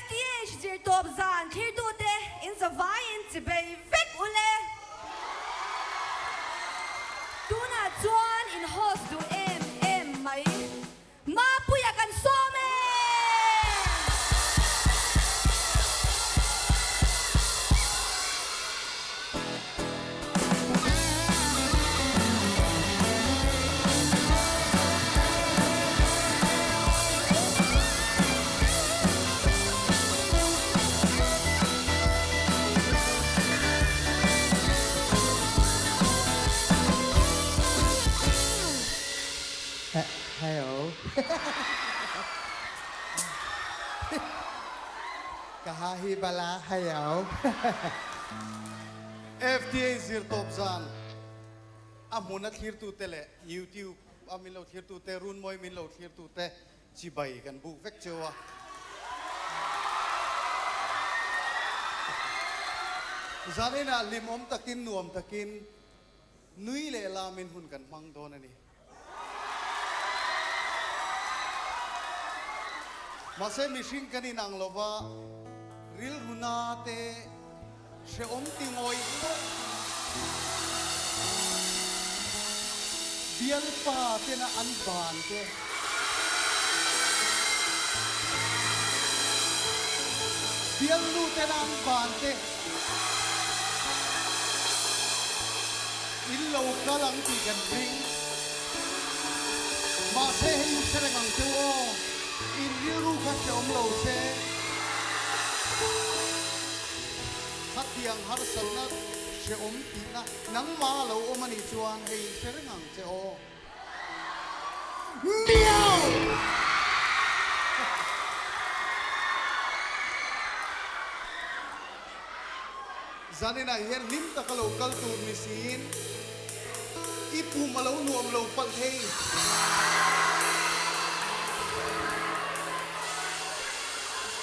FTH zirtawp zan thlirtute in zavaiin chibei vek u le. Tunah chuan in host duh em em mai. Mapuia kan sawm e! Hello. Ka ha hi bala hello. FDA zirtawp zan a hmuna thlirtute leh YouTube a min lo thlirtute, Runmawi min lo thlirtute chibai kan buk vek cheu a. Zaninah hlimawm takin nuam takin Nui leh lamin hun kan hmang dawn a ni. Mahse mihring kan inang lova, rilru na te hrehawm ti ngawih pawh bialpa tena an ban te, bialnu tena an ban te, In lo kal ang tih kan ring. Mahse hei in hre reng ang cheu aw, in rilru kha hreawm lo se. Khatiang harsatna hreawm tihna nangmah a lo awm a nih chuan hei in hre reng ang che aw. Miau! Zaninah hian hlim taka lo kal tur ni siin i pum a lo nuam lo palh thei.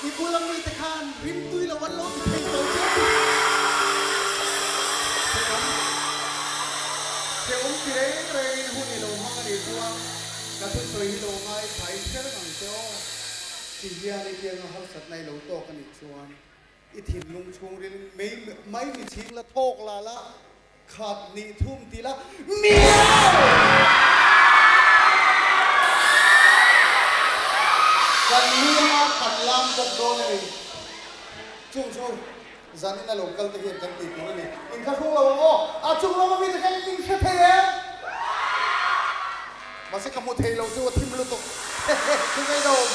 I bula mite khan rimtui lo an lo ti thei tawh che. Hrehawm ti reng rengin hun i lo hmang a nih chuan ka thusawi hi lo ngaithla i hre reng ang che aw. Ti hian i tianga harsatna i lo tawk a nih chuan i thinlung chhungril mai mai mi chhing la thawk la la khat nih thum ti la miau! Kan luanga kan lam bawk dawn a ni. Chung chu Zanin a lo kal te hian kan tih tur a ni. In kha hrung lo ang aw. A chung lama mite khan min hre thei em? Mahse ka hmu thei lo chu a thim lutuk. Chu ngei lo awm.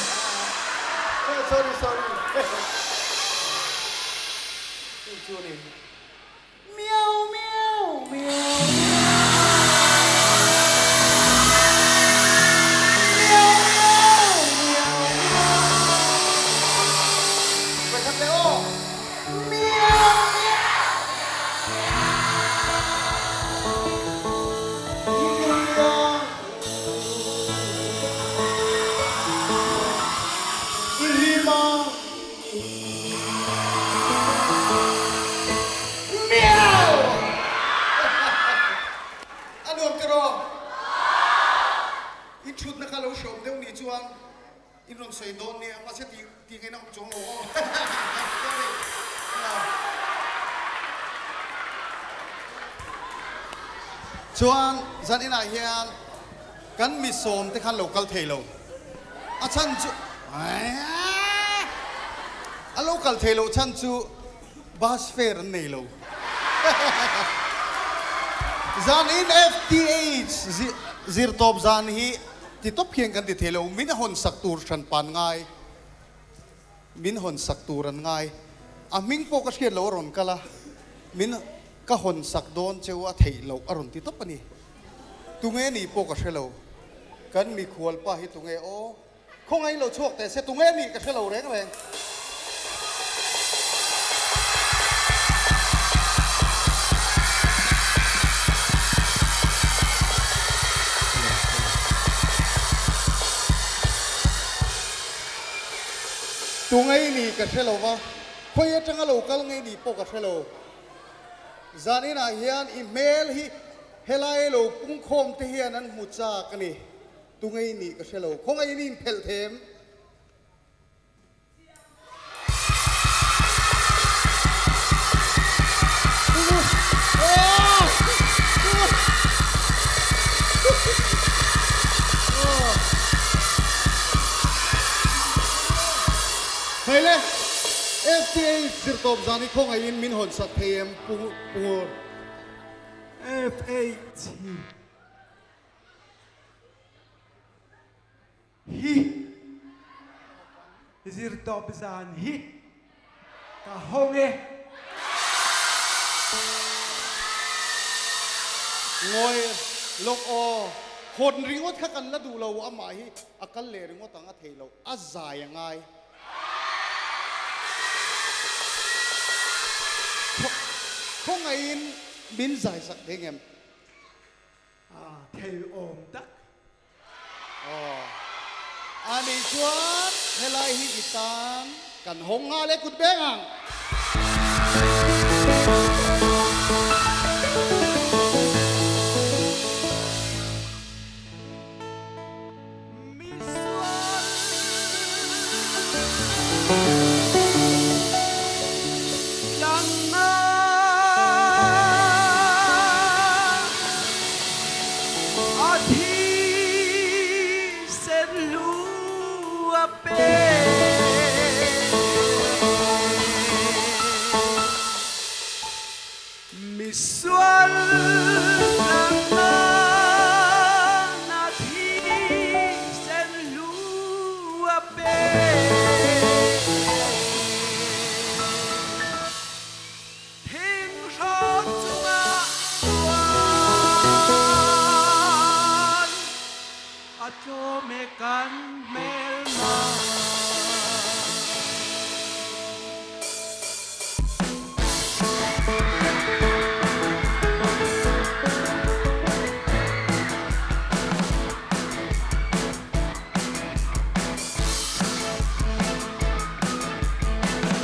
Sorry sorry. Chu chu a ni. Miau miau miau miau. Miau miau miau miau. Vawikhat leh aw. Miau miau. Hallelujah. I hlim a. Miau! A nuam tiraw? In thutna kha lo hreawm deuh nih chuan in rawn sawi dawn nia, mahse ti ti ngaihna awm chuang lo aw. Sorry. Chuan zan inah hian kan mi sawm te khan lo kal thei lo. A chhan chu a lo kal thei loh chhan chu Bus fare an nei lo. Zan in FTH zirtawp zan hi ti tawp hian kan ti thei lo. Min hawn sak tur hran pan ngai. Min hawn sak tur an ngai. A hming pawh ka hriat loh a rawn kal a. Min ka hawn sak dawn cheu a theih loh a rawn ti tawp a ni. Tunge nih pawh ka hre lo. Kan mikhual pa hi tunge aw? Khawngaih lo chhuak teh se tunge nih ka hre lo reng reng. Tungei nih ka hre lo va, khawi atanga lo kal ngei nih pawh ka hre lo. Zaninah hian i hmel hi helai lo pungkhawm te hian an hmu chak a ni. Tungei nih ka hre lo. Khawngaih in i inphelh them. Hei le, FTA zirtawp zan hi khawngaihin min hawn sak thei em Pu Ngur? FH hi zirtawp zan hi ka hawng e. Ngawi lawk aw, hawn ringawt kha kan la duh lo, amah hi a kal leh ringawt ang a theih loh, a zai a ngai. Khawngaihin min zai sak thei ngem? A thei awm tak. Aw. Anih chuan helai hi i tan kan hawng nghal e kut beng ang. Misual tlanna na thisen lu a pe. Thinghraw cungah chuan a tlawm e kan hmelma.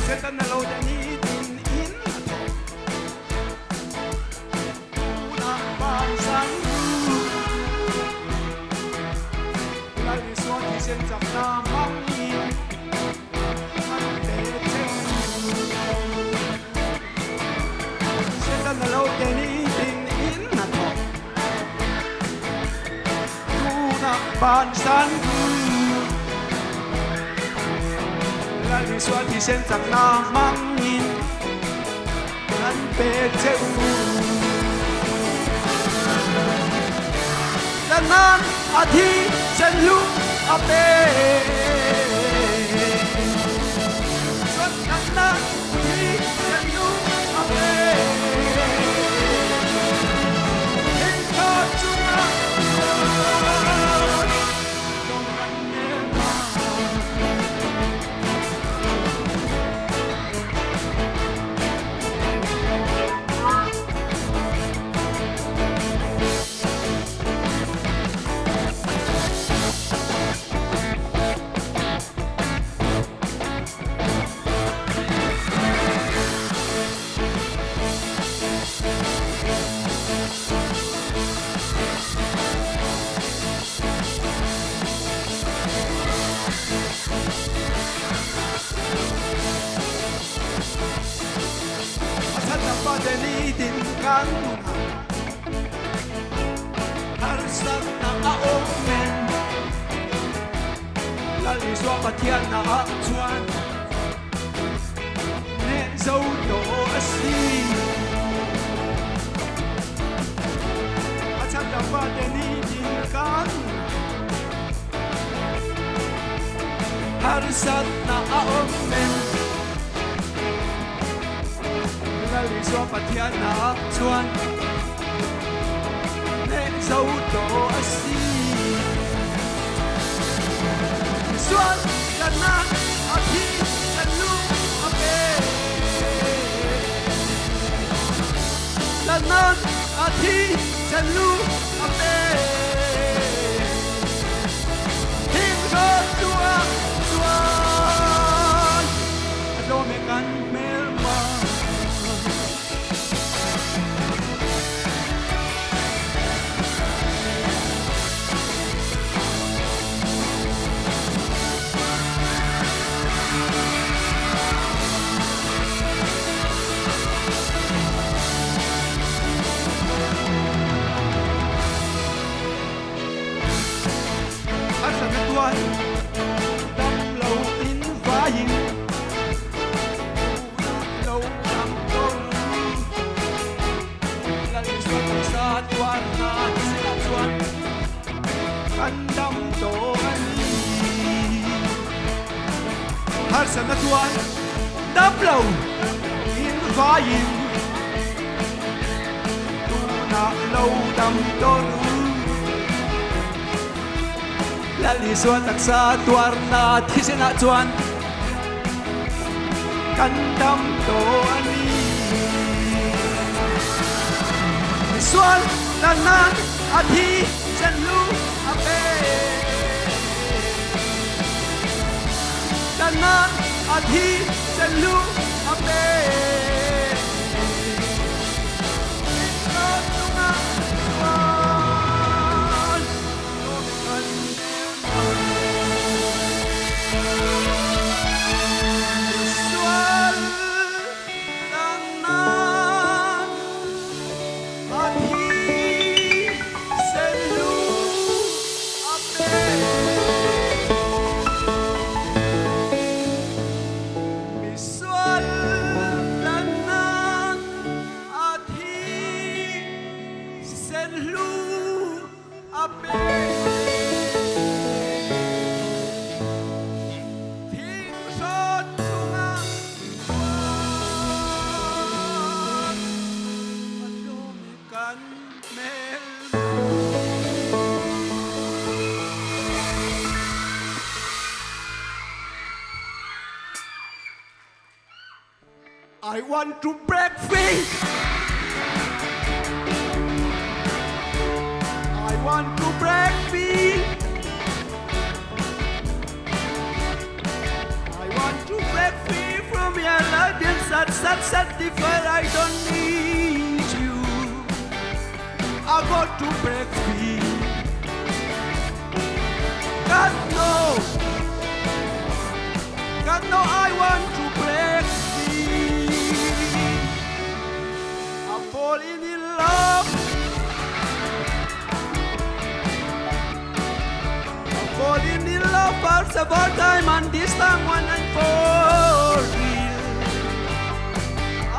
Satan a lo de nitin in a thawk. Tunah vansan u. Lal Isua thisen chakna hmangin an pe che u. Satan a lo de nitin in a thawk. Tunah vansan u. Lal Isua thisen chakna hmangin an pe che u. Tlannan a thi sen hlu a pe. Chuan tlannan thi sen hlu a pe. Thingtha chungah chuan lawm kan nel hna. A chhan pa te nitin kan nunah harsatna a awm nen Lal Isua Pathian ah chuan neh zo tawh a si. A chhan pa te nitin kan nunah Harsatna a awm em? Lal Isua Pathianna chuan hneh zo tawh a si. Sual tlanna a thi kan lu a pe. Tlanna a thi kan lu a pe. Himhraw chungah chuan a tlawm e kan hmelma. Harsatna tuar dam lo in vaiin tunah lo dam tawh ru. Lal Isua taksa tuarna thisenah chuan kan dam tawh a ni. Misual danna a thi sen lu a pe. Danna a thi sen lu a pe. Rinrawn chungah chuan lawm kan Misual danna a thi sen lu a pe. Misual danna a thi sen lu a pe. Thing hrawn chungah chuan a tlawm i kan hmel I want to break free I want to break free I want to break free from your love and sad sad satisfied I don't need you I got to break free God knows God know I want to break free I'm falling in love I'm falling in love for several time and this time one and for real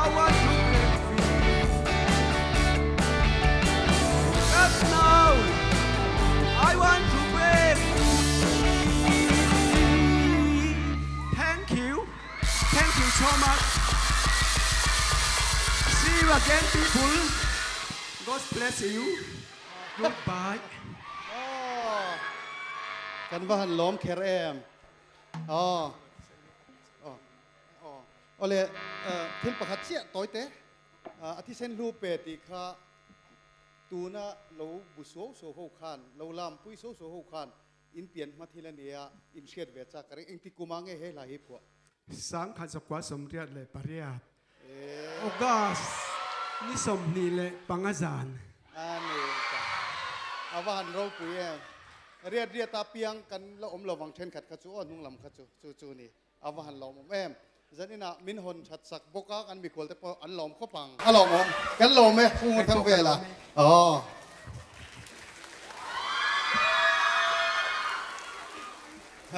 I want to break free God now I want to break free Thank you Thank you so much See you again people God bless you Goodbye Kan va han lawm kher em. Aw. Aw. Aw. Awle thil pakhat chiah tawi te. A thisen hlu pe tih kha tuna lo bu suau suau ho khan, lo lam pui suau suau ho khan in pian hma thil a nia, in hriat ve chak ka ring. Engti kum ah nge he hla hi phuah? 1988 August ni 25 zan. A ni ka. A va han ropui em. Riat riat a piang kan la awm lovang thenkhat kha chu aw hnung lam kha chu chu chu ni. A va han lawmawm em. Zaninah min hawn that sak bawk a, kan mikhual te pawh an lawm khawp ang. A lawmawm. Kan lawm e, Pu Thangvela. Aw.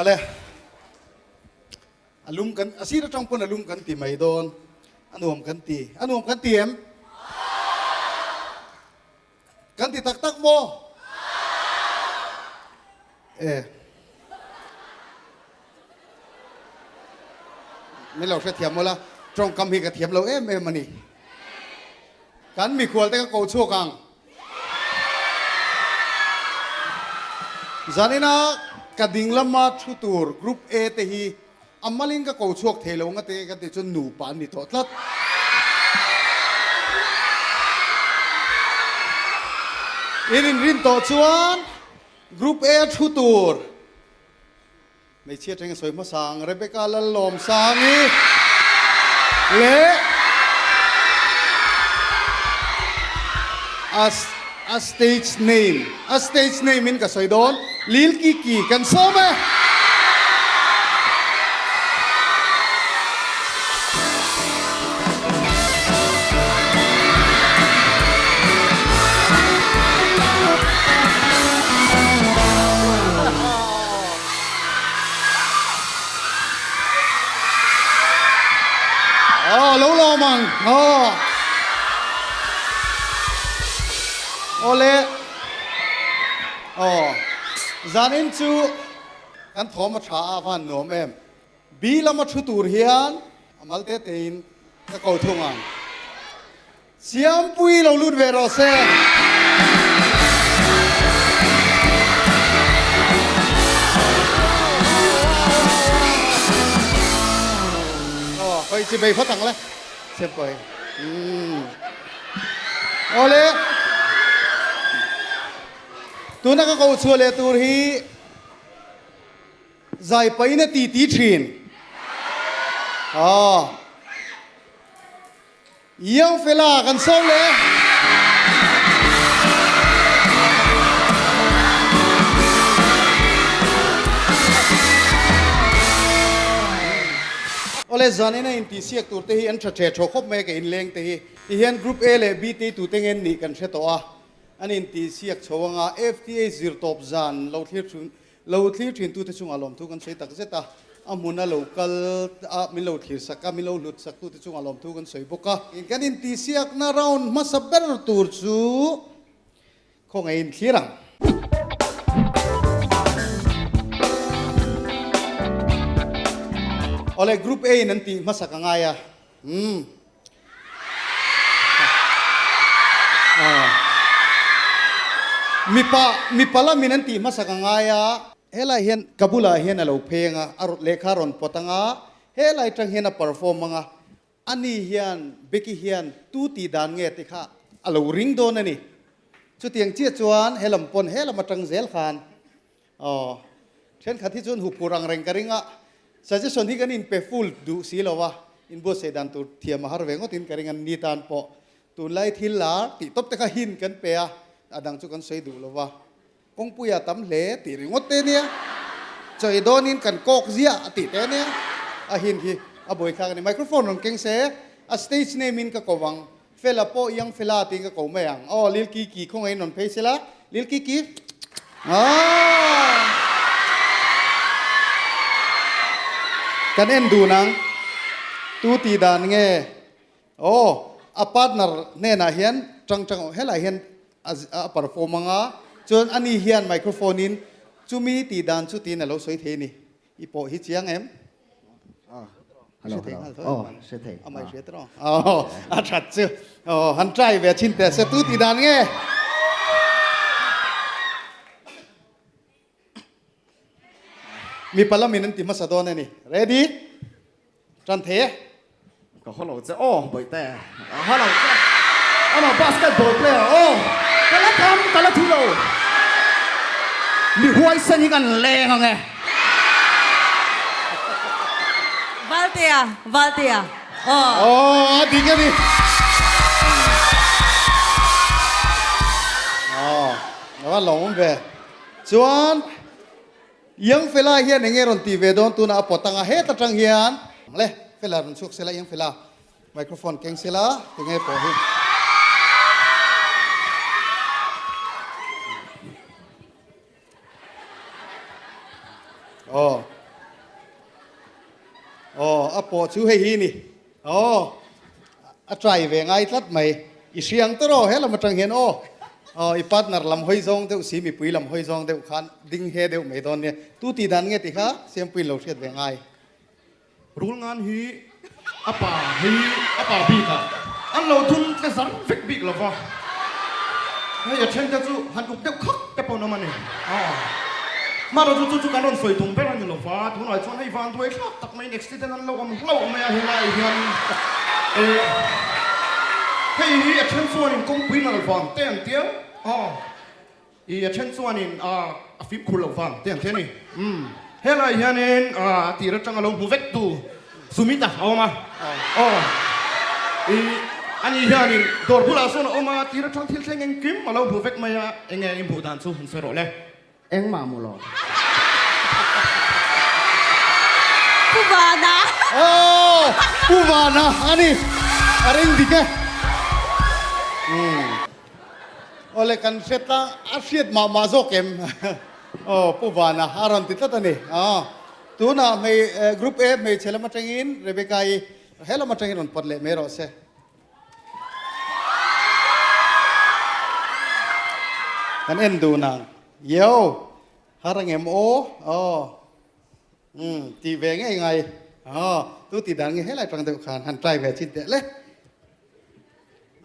Ale. A lum kan, a sir atang pawn a lum kan ti mai dawn. A nuam kan ti. A nuam kan ti em? Kan ti tak tak maw? E. Min lo hrethiam mawla, tawngkam hi ka thiam lo em em a ni. Kan mikhual te ka ko chhuak ang. Zanina ka ding lama thu tur Group A te hi a malin ka ko chhuak thei lo nga te ka ti chuan nupa an ni tawh tlat. In inrin tawh chuan Group A thu tur Hmeichhia teng a sawi hmasa ang Rebecca Lallawmsangi leh a a stage name a stage name in ka sawi dawn Lil Kiki kan sawm e. Aw lo lawm ang aw awle aw zanin chu kan thawm a tha a van nuam em. B lama thu tur hian a mal te tein ka ko thung ang. Siampui lo lut ve rawh se. Aw, khawi chi bei phawt ang le. Siampui. Umm. Awle. Tuna ka ko chhuah leh tur hi zai pahin a ti ti thin. Aw. Young fella kan sawm leh. Awle zanin a intihsiak tur te hi an tha the thaw khawp mai a ka inleng te hi. Tihian Group A leh B te tute ngen nih kan hre tawh a, an intihsiak chho anga FTA zirtawp zan lo thlir thin Lo thlir thintute chungah lawmthu kan sawi tak zet a, a hmuna lo kal a min lo thlir sak a, min lo hlut sak tute chungah lawmthu kan sawi bawk a. Kan intihsiakna round hmasa ber tur chu khawngaih in thlir ang. Awle Group A in an tih hmasak a ngai a, umm. Mipa mipa lamin an tih hmasak a ngai a, helai hian ka bulah hian a lo pheng a, a lehkha a rawn pawt ang a, helai tang hian a perform ang a, ani hian Becky hian tu tih dan nge ti kha a lo ring dawn a ni. Chutiang chiah chuan helam pawn helam atang zel khan Aw, thenkhat hi chuan huphur ang reng ka ring a, suggestion hi kan inpe full duh si lo a, inbuatsaih dan tur thiam a har ve ngawtin ka ring a, ni tan pawh tunlai thil lar tih tawp te kha hint kan pe a, a dang chu kan sawi duh lo va, kawngpuia tam hle tih ringawt te nia, chawi dawnin kan kawk ziah a tih te nia, a hint hi a buaithlak a ni. Microphone rawn keng se, a stage name in ka ko ang, Fela pawh Young Fela tiin ka ko mai ang. Aw, Lil Kiki khawngaihin rawn phei sela. Lil Kiki. Aaa! Kan en dun ang. Tu tih dan nge? Aw, a partner hnenah hian tang tang helai hian a perform ang a, chuan ani hian microphone in chumi tih dan chu tiin a lo sawi thei a ni. I pawh hi chiang em? Hello, hello. Oh, hre thei. Amai hre tawh. Oh, a that chu. Oh, han try ve chin te se tu ti dan nge. Mi palamin an ti hmasa dawn ani. Ready? Tan thei e. Ka haw lo che aw Bawihte. Ka haw lo che. Amah basketball player aw. Ka la tham, ka la thu lo. Mi huaisen hi kan leng ang e. Valtea, Valtea aw. Aw, a dik a ni. Aw, a va lawm ve. Chuan. Iang Fela hian enge rawn tih ve dawn tunah a pawt anga heta tang hian le Fela rawn chhuak sela Iang Fela microphone keng sela tinge pawh hi. Aw aw a pawh chu hei hi ni Aw, a try ve ngai tlat mai. I hriang ta rawh helam atang hian aw. Aw, i partner lam hawi zawng deuh si, mipui lam hawi zawng deuh khan ding he deuh mai dawn nia. Tu tih dan nge tih kha Siampuiin lo hriat ve ngai. Rulngan hi a pa hi a pa bik ah an lo thun tle zar vek bik lo va, hei a then te chu han uk deuh khak te pawh an awm a ni. Aw, hmanraw chu chu chu kan rawn sawi tum ber a ni lo va, tunah chuan hei van duai thlak tak mai accident an lo awm hlauh mai a helai hian eh hei hi a then chuanin kawngpui nal vang te an tia aw i a then chuanin a a fimkhur loh vang te an tia ni umm helai hianin a tir atanga lo hmu vek tu Sumita a awm a aw i ani hianin dawr bulah sawn a awm a tir atang thil thleng engkim a lo hmu vek mai a enge i hmuh dan chu han sawi rawh le. Engmah mu lo. Pu Vana. Aw, Pu Vana a ni. A ring dik e. Awle kan hre tlang a hriat mah mah zawk em. Aw, Pu Vana a rawn ti tlat a ni. Aw, tunah hmei group A hmeichhe lam atangin Rebecca-i he lam atangin rawn pawt leh mai rawh se. Kan en dun ang. Yo! Har ang em aw? Aw. Umm, tih ve ngei ngai. Aw, tu ti dan nge helai tang deuh khan han try ve chin teh le.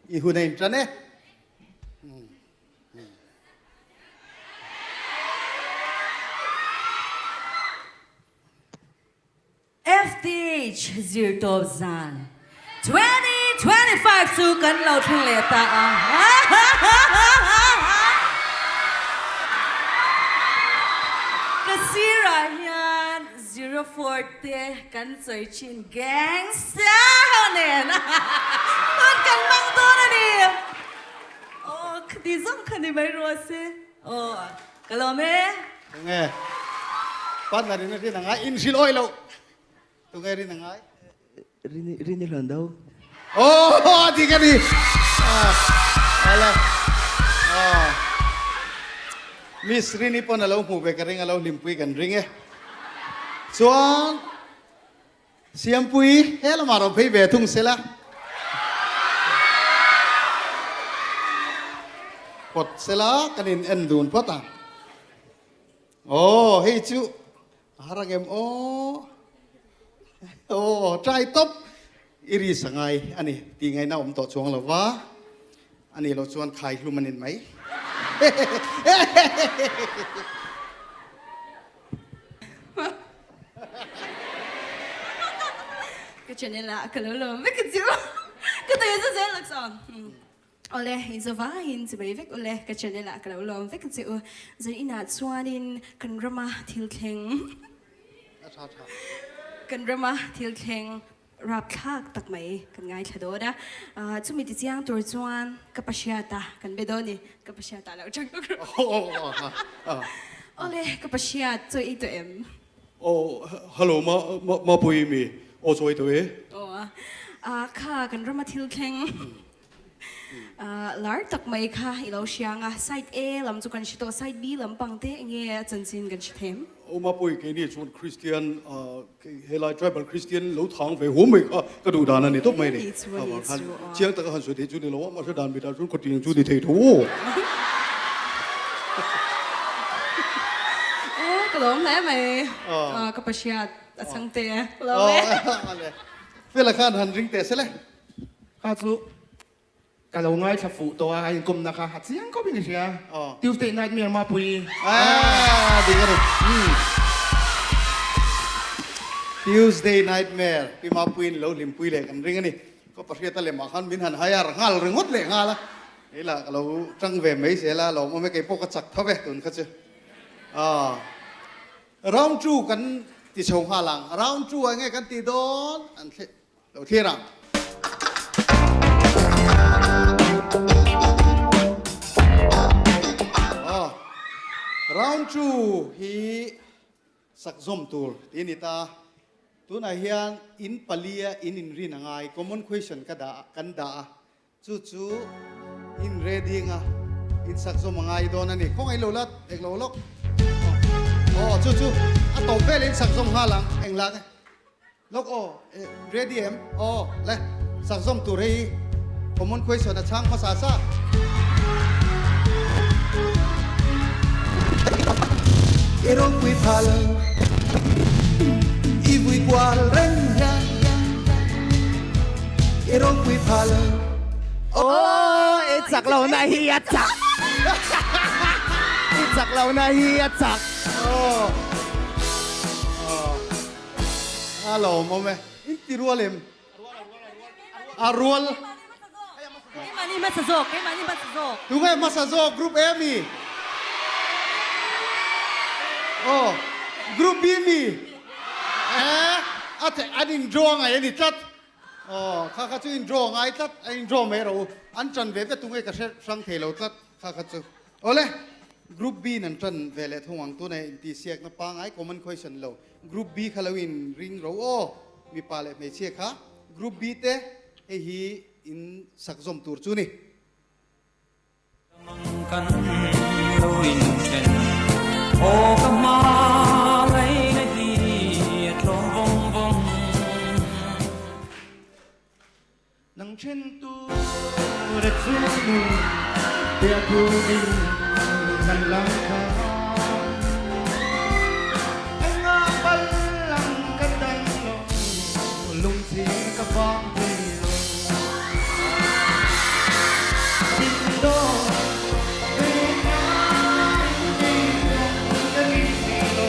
I hun a in tan e. FTH Zirtawp Zan 2025 chu kan lo thleng leh ta a. Ka sirah hian 04 te kan sawi thin gangster ho nen hun kan hmang dawn a ni. Aw khati zawng kha ni mai rawh se. Aw ka lawm e. Tunge partner in rin angai in hrilh awih loh. Tunge rin angai? Rini Rini hlan do. Aw a dik a ni. Ala. Aw. Miss Rini pawn a lo hmuh ve ka ring a lo hlimpui kan ring e. Chuan Siampui he lamah rawn phei ve thung sela. Phawt sela kan in en dun phawt ang. Aw hei chu a har ang em aw. Aw try tawp i ri sangai a ni tih ngaihna awm tawh chuang lo va. A nih loh chuan khai hlum a nin mai. Ka channel ah ka lo lawm vek a chu. Ka tui chu zel lawk sawm. Awle, in zavaiin chi mai vek ule, ka channel ah ka lo lawm vek a che u. Zan inah chuanin kan rama thil thleng. Kan rama thil thleng rapthlak tak mai kan ngaithla dawn a. Chumi ti chiang tur chuan ka Pahriata kan be dawn ni. Ka Pahriata lo chang tuk rawh. Awle, ka Pahriat chaw ei tawh em? Aw, hello ma ma Mapui mi aw chaw ei tawh e. Aw, kha kan rama thil thleng. Lar tak mai kha i lo hriang a, side A lam chu kan hre tawh, side B lam pang te enge a chanchin kan hre them? Aw Mapui, keini chuan Kristian, helai tribal Kristian lo thang ve huam mai kha ka duh dan a ni tawp mai ni. Avang khan chiang taka han sawi theih chu ni lo a, mahse dan mitah chuan khawtiang chu ni thei tho aw. E, ka lawm hle mai, ka Pahriat a chhang te, ka lawm e. Fela khan han ring teh se le. Kha chu ka lo ngaithla fuh tawh a, a inkawmna kha a chiang khawp in ka hria. Tuesday Nightmare Mapui. Ah, ding a ni. Tuesday Nightmare pi Mapuiin lo hlimpui leh kan ring a ni. Ka pahriat a lemah khan min han hire nghal ringawt leh nghal a. Hei lah ka lo tang ve mai zel a, lawmawm e, keipawh ka chak tho ve tun kha chu. Ah. Round 2 kan ti chho nghal ang. Round 2 ah enge kan ti dawn an thli. Lo thlir ang. Aw, round 2 hi sak zawm tur tih a ni ta. Tunah hian in palia in inrin a ngai. Common question ka dah kan dah a. Chu chu in ready anga in sak zawm a ngai dawn a ni. Khawngaih lo la eng lo lawk. Aw, chu chu a tawp vel in sak zawm nghal ang. Engla nge? Lawk aw, ready em? Aw, le, sak zawm tur hei common question a chhang hmasa sa. I rawngpui phal i vui kual reng hian I rawngpui phal. Aw, i chak lo na hi a chak. I chak lo na hi a chak. Aw. A lawmawm e. In ti rual em? A rual. Keimahni hmasa zawk, keimahni hmasa zawk. Tunge hmasa zawk group A mi? Aw, group B mi? Eh, a the an in draw ngai a ni tlat. Aw, kha kha chu in draw ngai tlat, a in draw mai rawh u. An ṭan ve ve tunge ka hre hrang thei lo tlat kha kha chu. Awle, group B in an ṭan ve leh thung ang tunah intihsiakna pangngai common question lo. Group B kha lo in ring ro aw, mipa leh hmeichhia kha. Group B te hei hi in sak zawm tur chu ni. Nang then tu re chu nu tia thu in kan lang kha Enga pal lang ka dang lo che ka bang thei lo. Min dawn ve ngai nei zawng ka ni si lo.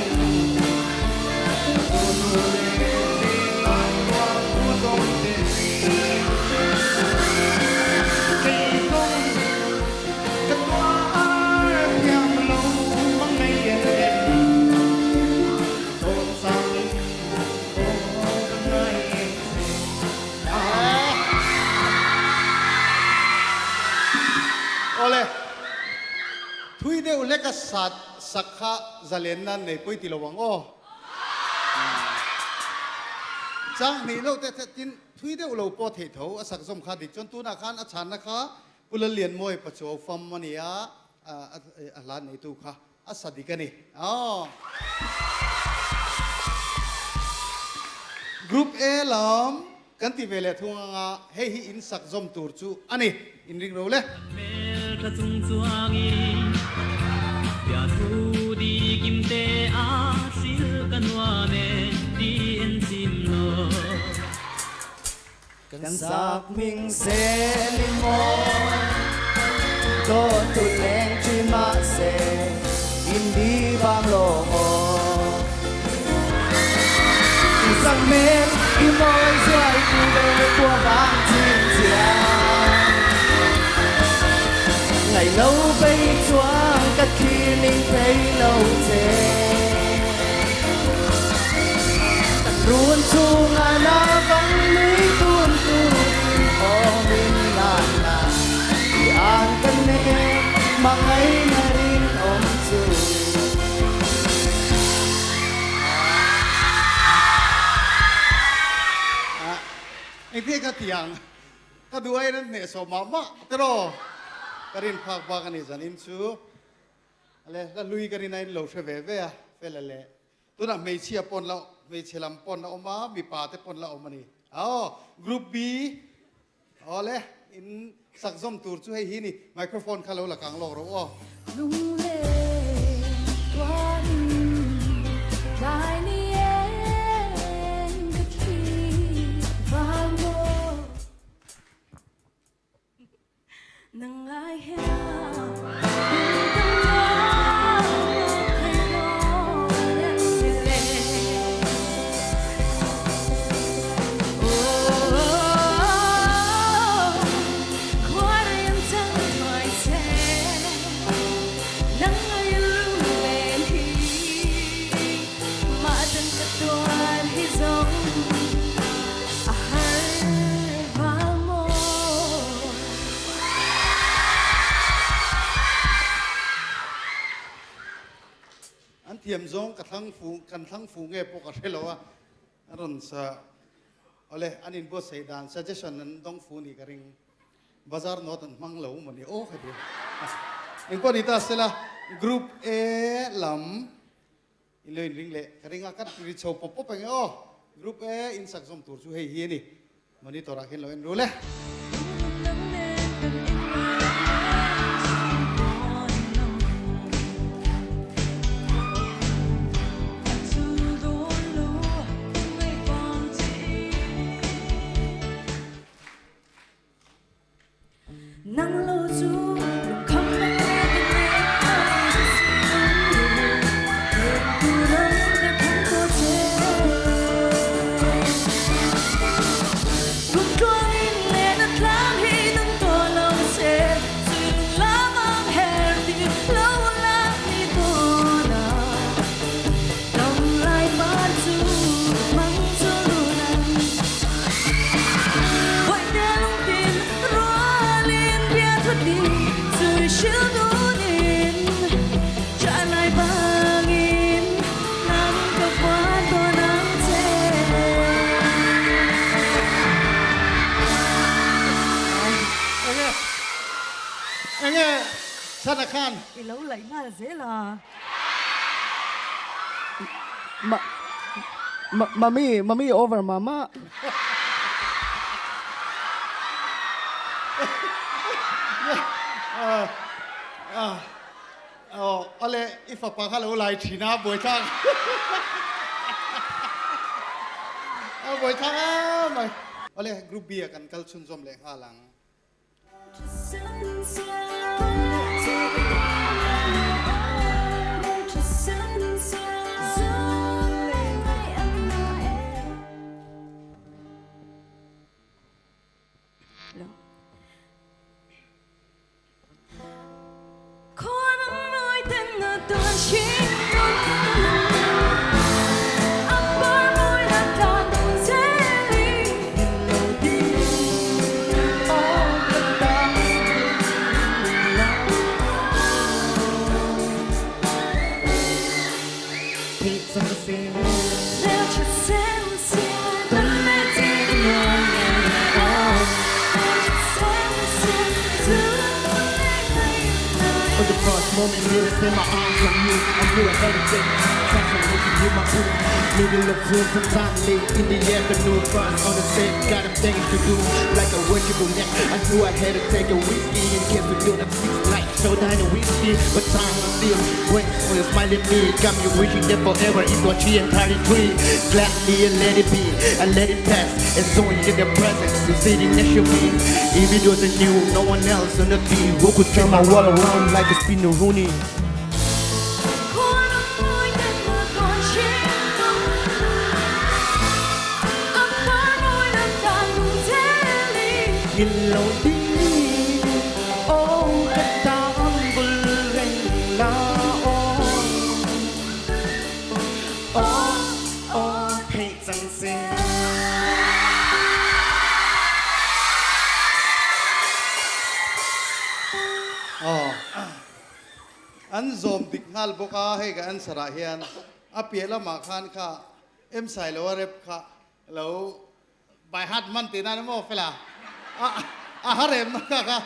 Tunu leh zinglai ruang thu zawng che. Kei zawng ka tuar thiam lo mang nei em em. Dawn sang aw ka ngai em che. Awle, thui deuh hlek a sat sak kha zalen nan nei pawi ti lo ang aw. Chang hnih lo te tin thui deuh lo pawh theih tho a sak zawm kha dik chuan tunah khan a chhanna kha Pu Lallianmawi Pachuau fam a ni a, a hla neitu kha a sa dik a ni. Aw. Group A lam kan ti ve leh thung anga hei hi in sak zawm tur chu a ni. In ring ro le. Hmel tha chung chuangin Biathu di kim te a hril ka nuam e ti en chim lo. Kan sak hming sel i mawi Dawt tu leng chi mahse in di vang lo maw I sak hmel i mawi zuai tu ve tua vang chin chiang Ngaih lo bei chuang ka thlir ning thei lo che Kan run chhungah na vang nui tun turin awm in nan na i an ka nen hmangaihna rinawm chu. Engtin ka ti ang? Ka duh aiin an hnehsawh mah mah tiraw? Ka rin phak bak a ni zanin chu. Ale la hlui ka rin aiin lo hre ve ve a, fela leh tunah hmeichhia pawn la hmeichhe lam pawn la awm a, mipa te pawn la awm a ni. Aw Group B Awle in sak zawm tur chu hei hi ni microphone kha lo la kang lawk rawh aw. Lungleng tuarin tlai ni eng ka thli vang maw. Nang ngai hian min dam lo thei dawn em ni le. Oh, khuarin chang thuai che, nang ngai lunglen hi, mah tan ka tuar hi zawng. A har val maw? An thiam zawng ka thlang fu kan thlang fu nge pawh ka hre lo a, a rawn sa awle an inbuatsaih dan suggestion an dawng fu nih ka ring. Bazar note an hmang lo maw ni aw ka ti. Engpawh ni ta sela group A lam In lo inring leh ka ring a, ka ri chho pawp pawp eng e aw. Group A in sak zawm tur chu hei hi a ni. Monitor ah khian lo en rul e. Nang lo chu lungkham na ka nei Tu ram ka thang ko che Kum tluang in le na tlang hi nang to lo se Zui lung lamang her ti lo la ni to na Dam lai par chu mang chu nang Bawihte lungtin rualin bia thut in zui hril dunin Trả lại bangin nang ka vuan tawn ang che. Enge enge chhan a khan. I lo laih nghal zel a. Ma ma mami mami over mama. Aw ale i fapa kha lo lai thin a buaithlak. A buai thlak em mai. Awle group B ah kan kal chhunzawm leh nghal ang. An zawm dik nghal bawk a, hei ka answer ah hian a piah lamah khan kha em Sailoa rep kha lo by heart hman tih nan emaw fela a har em na kha kha.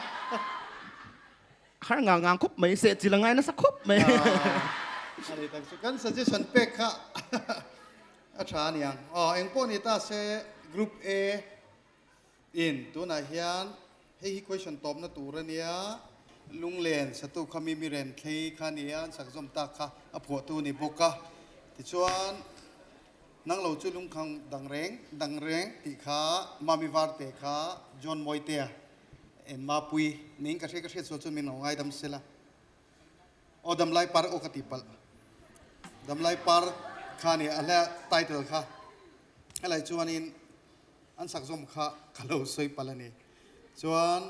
Har ngang ngang khawp mai, seh chil a ngai nasa khawp mai. A ni tak chu kan suggestion pek kha a tha aniang. Aw engpawh ni ta se group A In tunah hian hei hi question tawpna tur a nia, Lunglen satu kha mi miren thlei kha a nia, an sak zawm tak kha a phuahtu a ni bawk a. Tichuan, nang lo chu lungkhang dang reng dang reng tih kha Mami Varte kha John Mawitea en Mapui niin ka hria ka hriat sual chuan min lo ngaidam sela. Aw Damlai Par aw ka tih palh. Damlai Par kha a nia a hla title kha. Helai chuanin An sak zawm kha ka lo sawi palh a ni. Chuan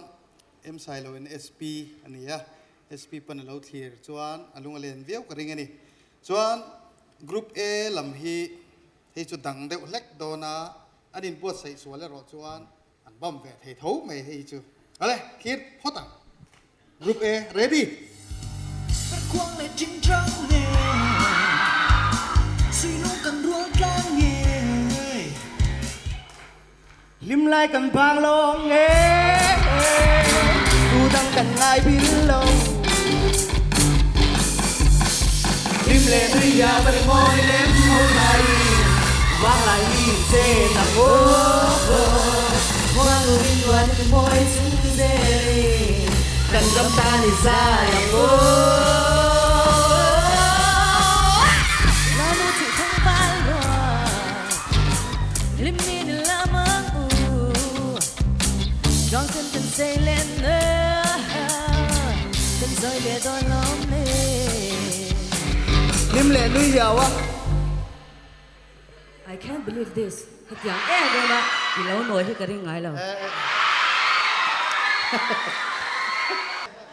M Sailo in SP a ni a, SP pawn a lo thlir chuan a lung a len viau ka ring a ni. Chuan Group A lam hi hei chu dang deuh hlek dawn a, an inbuatsaih sual erawh chuan an bam ve thei tho mai hei chu. Awle, thlir phawt ang. Group A ready. Hlim lai kan vang lawng e Tu dang kan ngai bil lo Hlim le nui ya bal mawi lem ho nai Vang lai hi che nang o Muang in luan mawi chung zelin Kan ram tan i zai ang o Lamu chi thang val rua Lim ni ni lam ang u Dong chân kan sei len nơ Kan zoi le dawn lawm ni Lim le nui hiau a. I can't believe this, hetiang em em a i lo nawi hi ka ring ngai lo.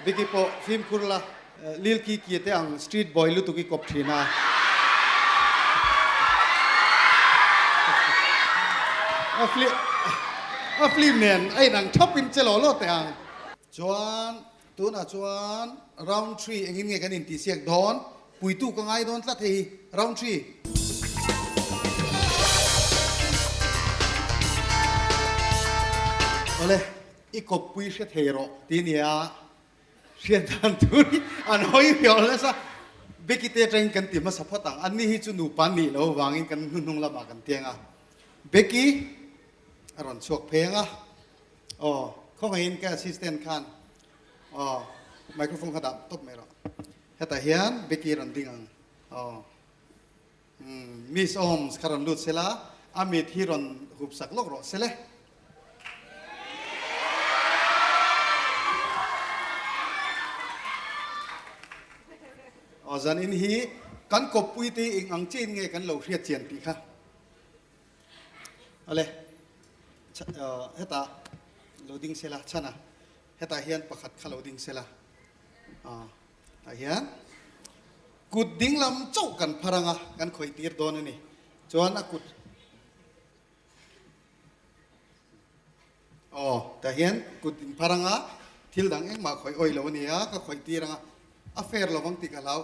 Vicky pawh fimkhur la, Lil Kiki te ang street boy lutuk i kawp thin a. A film nen a inang thap in che law law teh ang. Chuan tunah chuan round three engin nge kan intihsiak dawn? Puitu ka ngai dawn tlat hei hi round three. Awle, i kawppui hre thei rawh ti nia hriat dan tur hi an hawi viau nasa. Becky te atangin kan ti hmasa phawt ang, anni hi chu nupa nih loh avangin kan hnuhnung lamah kan tiang a. Becky a rawn chhuak phei ang a, aw khawngaihin ka assistant khan aw microphone kha dah tawp mai rawh. Hetah hian Becky rawn ding ang. Aw. Umm Miss Ohms kha rawn lut sela. A mit hi rawn hup sak lawk rawh se le. Aw zanin hi kan kawppui te eng ang chiahin nge kan lo hriat chian tih kha. Awle, hetah lo ding sela chhan a, hetah hian pakhat kha lo ding sela. Tah hian kut dinglam chauh kan phar anga kan khawih tir dawn a ni. Chuan a kut Aw, tah hian kut in phar anga thil dang engmah khawih awih lo a ni a, ka khawih tir anga a fair lo vang tih ka hlau.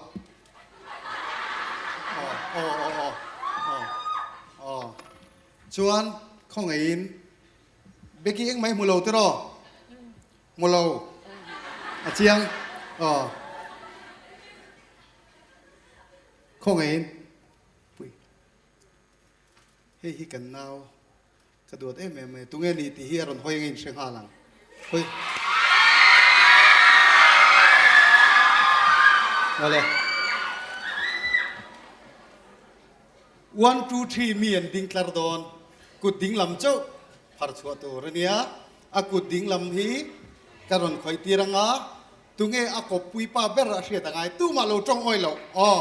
Aw, aw, aw, aw, aw, aw. Chuan khawngaihin Becky engmah i hmu lo tiraw? Hmu lo. A chiang. Aw. Khawngaihin pui. Hei hi kan nau ka duat em em mai. Tunge ni tih hi a rawn hawi angin hre nghal ang. Hawi. Awle. One, two, three mi an ding tlar dawn. Kut ding lam chauh phar chhuah tur a nia. A kut ding lam hi ka rawn khawih tir anga, tunge a kawppui pa ber a hriat a ngai? Tumah lo tawng awi loh. Aw,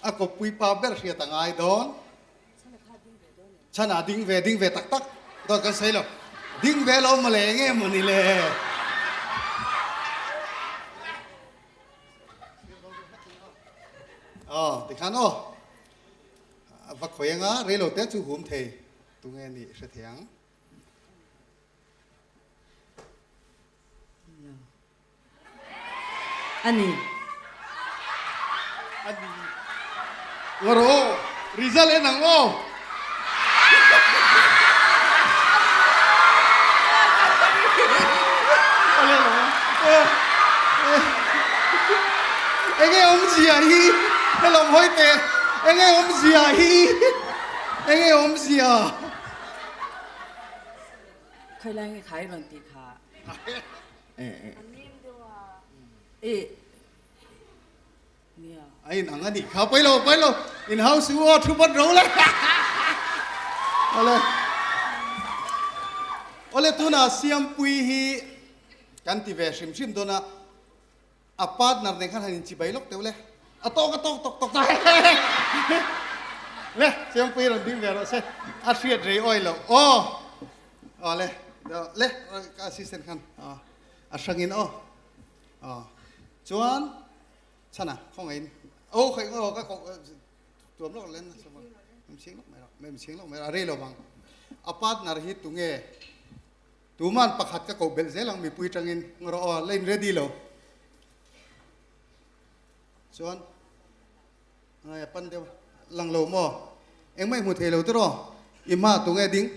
a kawppui pa ber hriat a ngai dawn. Chhan ah ding ve, ding ve tak tak dawn kan sawi lo. Ding ve lo mawle enge mawni le? Aw, tikhan aw. A va khawi anga, reilo te chu hum thei. Tunge nih hre thei ang? A ni. A ni. Ngawr aw, result en ang aw. Enge awmzia hi helawm hawi teh enge awmzia hi enge awmzia. Khawi lai nge khai rawn tih kha? E nia. A in ang a nih kha pawi lo pawi lo in house u aw thu bat ro le. Awle awle tuna Siampui hi kan ti ve hrim hrim dawn a. A partner nen khan han in chibai lawk teuh le. A tawk a tawk tawk tawk ta le Siampui rawn ding ve rawh se. A hriat rei awi loh aw. Aw le le ka assistant khan a hrangin aw. Aw chuan chhana khawngaihin aw khaih aw ka koh tuam lawk len mem chhing lawk mai rawh mem chhing lawk mai rawh a rei lo vang. A partner hi tunge Tuman pakhat ka koh belh zel ang mipui tangin ngawr aw la in ready lo chuan ngai a pan deuh lang lo maw engmah i hmu thei lo tiraw i hma tunge ding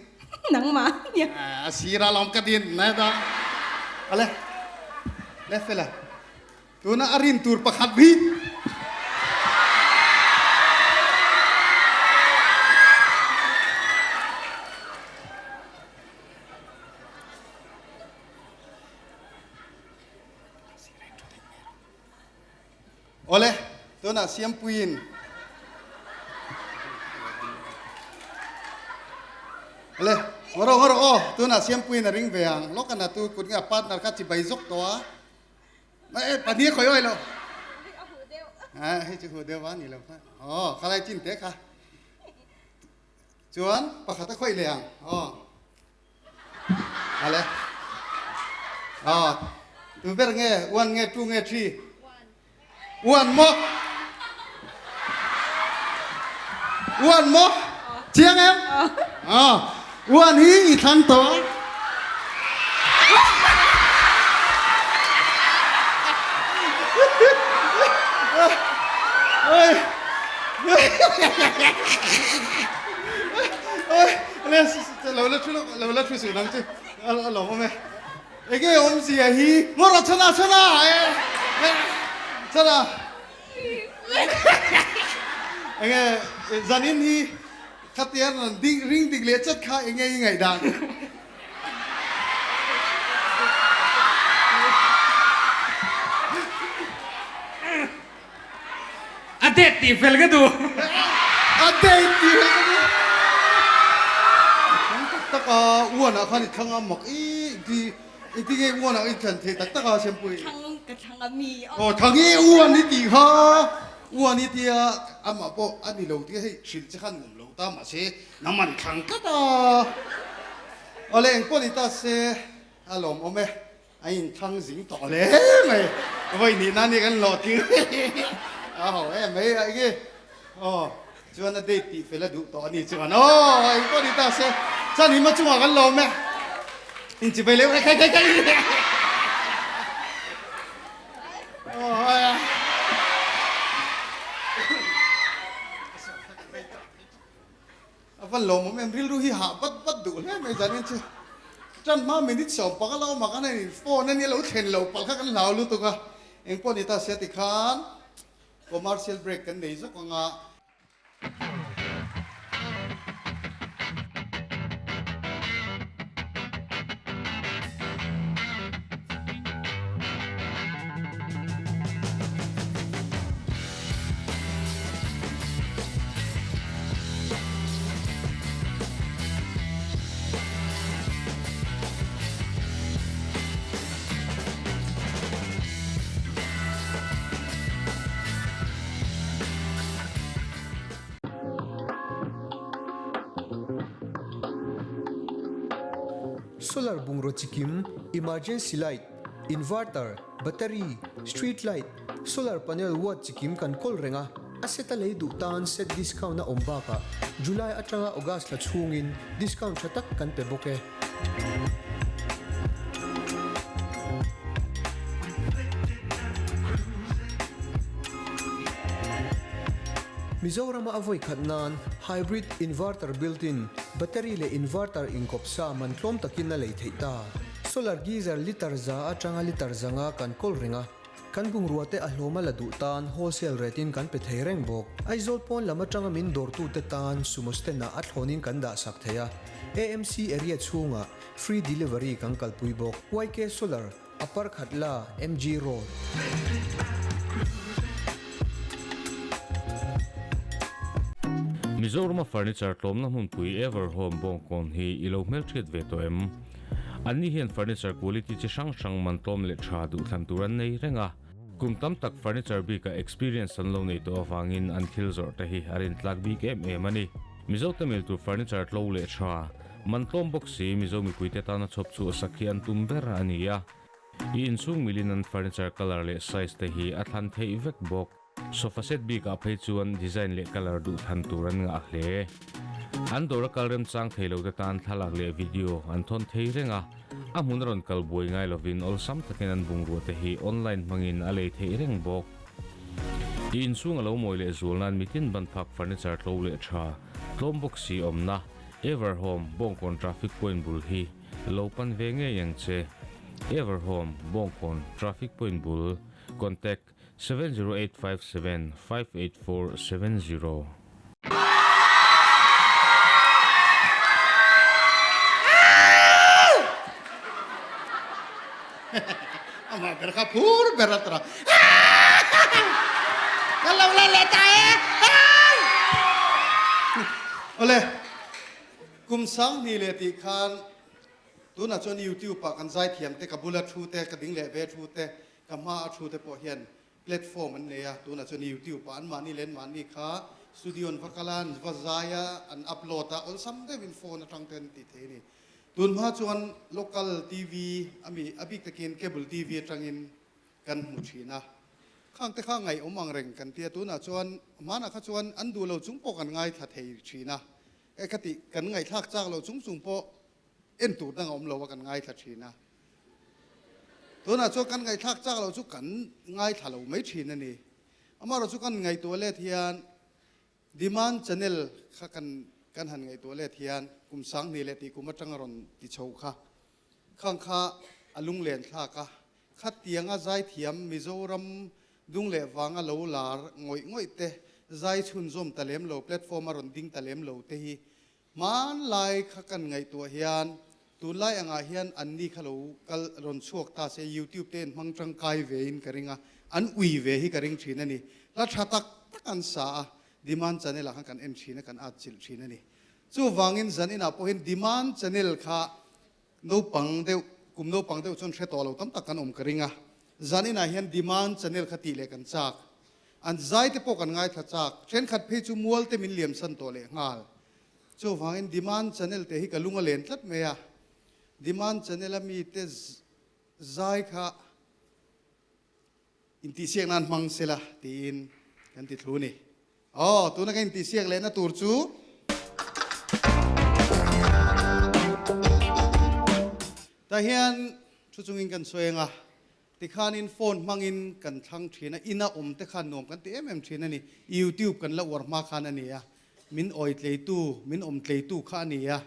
nangmah nia a sira lawm ka din nai ta ale le fela Tuna a rin tur pakhat hi Awle, tunah Siampuiin Awle, ngawr ngawr aw, tunah Siampuiin a ring ve ang. Lawk a na tu kut nge a partner kha chibai zawk tawh a. Eh, pahnih khawi awi lo. Eh, hei chu hu deuh a ni lo kha. Oh, khalai chin te kha. Chuan pakhat a khawih leh ang. Oh. Ale. Oh. Tu ber nge, one nge, two nge, three. One mo. One mo. Chiang em? Oh. One hi i thlang tawh. Lo la thu lo la thu suh nang chu a lawm awm e. Enge awmzia hi ngawr a chhan a chhan a e chhan a enge zanin hi khatia rawn ding ring dik leh chat kha enge i ngaihdan. A date tih fel ka duh. A date tih fel ka duh. Uan ah khan i thlang a mak i ti i ti nge uan ah i thlan thei tak tak a Sempui. Thlang ka thlang a mi. Aw thlang i uan i tih kha uan i tia amah pawh a ni lo tia hei hrilh che khan nuam lo ta mahse nam an thlang tlat a. Awle engpawh ni ta se a lawmawm e. A inthlang zing tawh hle mai. Vawi nih nan hi kan hlawh tling a ho em mai a enge aw chuan a date tih fel a duh tawh a ni chuan aw eng pawh ni ta se chuan hima chungah kan lawm e inchivei leh khai khai khai aw A va lawmawm em, rilru hi hah vat vat duh hle mai zan in chu. Tan hma minute 15 la awm a kan han in phone a nia lo thlen lo palh kha kan hlau lutuk a, engpawh ni ta sia tikhan commercial break kan nei zawk ang a. Solar bungraw chikim, emergency light, inverter, battery, street light, Solar panel watt chikim kan kawl reng a, a set a lei duh tan set discount a awm bakah July atanga August thla chhungin discount tha tak kan pe bawk e. Mizorama a vawi khat nan hybrid inverter built-in, battery leh inverter inkawp sa man tlawm takin a lei theih ta. Solar geyser litre za atanga litre zanga kan kawl reng a. Kan bungrua te a hlawm a la duh tan wholesale rate in kan pe thei reng bawk. Aizawl pawn lam atanga min dawrtute tan sumo stand ah a thlawn in kan dah sak thei a, AMC area chhungah free delivery kan kalpui bawk. YK Solar, Upper Khatla, MG Road. Mizorama furniture tlawmna hmunpui Everhome Bawngkawn hi i lo hmelhriat ve tawh em? Anni hian furniture quality chi hrang hrang man tlawm leh tha duhthlan tur an nei reng a. Kum tam tak furniture bikah experience an lo nei tawh avangin an thil zawrh te hi a rintlak bik em em a ni. Mizo te mil tur furniture tlo leh tha, man tlawm bawk si Mizo mipuite tana chhawp chhuah sak hi an tum ber a ni a. I inchhung milin an furniture colour leh size te hi a thlan theih vek bawk. Sofa set bikah phei chuan design leh colour duh thlan tur an ngah hle. An dawr a kal remchang thei lo te tan thlalak leh video an thawn thei reng a, a hmun a rawn kal buai ngai lovin awlsam takin an bungrua te hi online hmangin a lei theih reng bawk. I inchhung a lo mawi leh zual nan mitin ban phak furniture tlo leh tha, tlawm bawk si awmna, Everhome, Bawngkawn traffic point bul hi lo pan ve ngei ang che. Everhome, Bawngkawn traffic point bul, contact. 70857 58470. Amah ber kha phur ber a tura Ka lo la leh ta e Awle kum sang hnih leh tih khan tunah chuan YouTube ah kan zaithiam te ka bula thu te ka ding leh ve thu te Ka hma a thu te pawh hian platform an nei a, tunah chuan YouTube ah anmahni leh anmahni kha studio an va kal a, an va zai a, an upload a, awlsam deuhin phone atang te an ti thei a ni. Tun hma chuan local TV ami a bik takin cable TV atangin kan hmu thin a, khang te kha ngaihawm ang reng kan ti a, tunah chuan hmanah kha chuan an duh lo chung pawh kan ngaithla thei thin a, e khati kan ngaihthlak chak lo chung chung pawh en tur dang a awm lo a kan ngaithla thin a. Tunah chuan kan ngaihthlak chak loh chu kan ngaithla lo mai thin a ni. Amaherawhchu kan ngaihtuah let hian demand channel kha kan kan han ngaihtuah let hian kum 2000 leh tih kum atanga rawn ti chho kha khang kha a lunglen thlak a. Khatianga zaithiam Mizoram dung leh vanga lo lar ngawih ngawih te zai chhunzawm ta lem lo platform a rawn ding ta lem lo te hi Hmanlai kha kan ngaihtuah hian tunlai angah hian anni kha lo kal rawn chhuak ta se YouTube te in hmang tangkai ve in ka ring a, an ui ve hi ka ring thin a ni. Hla tha tak tak an sa a, Demand channel ah khan kan en thin a, kan at chilh thin a ni. Chuvangin zaninah pawhin demand channel kha naupang deuh, kum naupang deuh chuan hre tawh lo tam tak kan awm ka ring a. Zaninah hian demand channel kha tih leh kan chak. An zai te pawh kan ngaithla chak. Thenkhat phei chu mual te min liam san tawh leh nghal. Chuvangin demand channel te hi ka lung a len tlat mai a. Demand channel a mite zai kha Intihsiak nan hmang sela tiin kan ti thlu ni. Aw, tuna ka intihsiak lehna tur chu tah hian thu chungin kan sawi ang a, tikhanin phone hmangin kan thlang thin a, ina awm te khan nuam kan ti em em thin a ni. YouTube kan la uar hma khan a ni a, min awitleitu, min awmtleitu kha a ni a.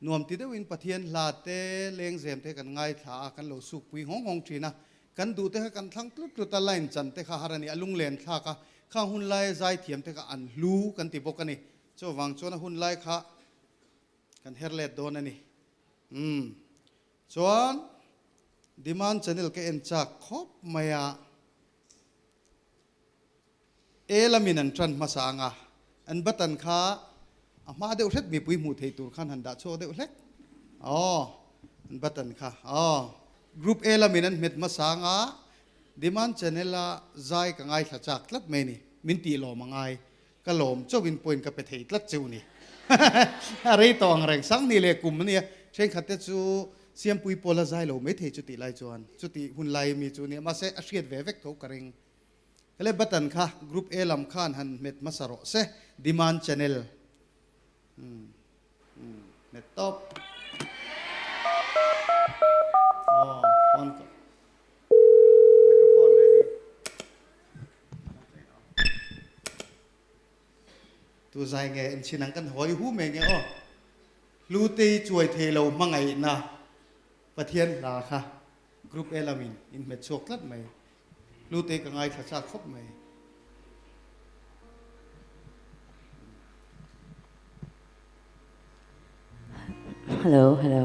Nuam ti deuhin Pathian hla te, lengzem te kan ngaithla a, kan lo sukpui nghawng nghawng thin a. Kan duh te kha kan thlang tlut tlut a, line chan te kha har a ni, a lunglen thlak a, khang hun laia zaithiam te kha an hlu kan ti bawk a ni. Chuvang chuan a hun lai kha kan her let dawn a ni. Umm. Chuan Demand channel ka en chak khawp mai a. E lamin an tan hmasa ang a, an button kha a hma deuh hret mipui hmuh theih tur khan han dah chhuak deuh hlek. Aw, an button kha. Aw, Group A lamin an hmet hmasa ang a, Demand channel a zai ka ngaithla chak tlat mai ni, min tih lawm a ngai, ka lawm chauhin point ka pe thei tlat cheu ni. A rei tawh ang reng, Sangni leh kum a nia, thenkhat te chu Siampui pawl a zai lo maithei chutih lai chuan, chutih hun lai mi chu nia, mahse a hriat ve vek tho ka ring. Hele button kha group A lam khan han hmet hmasa rawh se demand channel umm umm hmet tawp aw phone ka microphone ready tu zai nge en chin ang kan hawi hu mai nge aw Hlutei chuai thei lo hmangaihna Pathian hla kha Group A lamin in hmet chhuak tlat mai. Hlute ka ngaithla chak khawp mai. Hello, hello.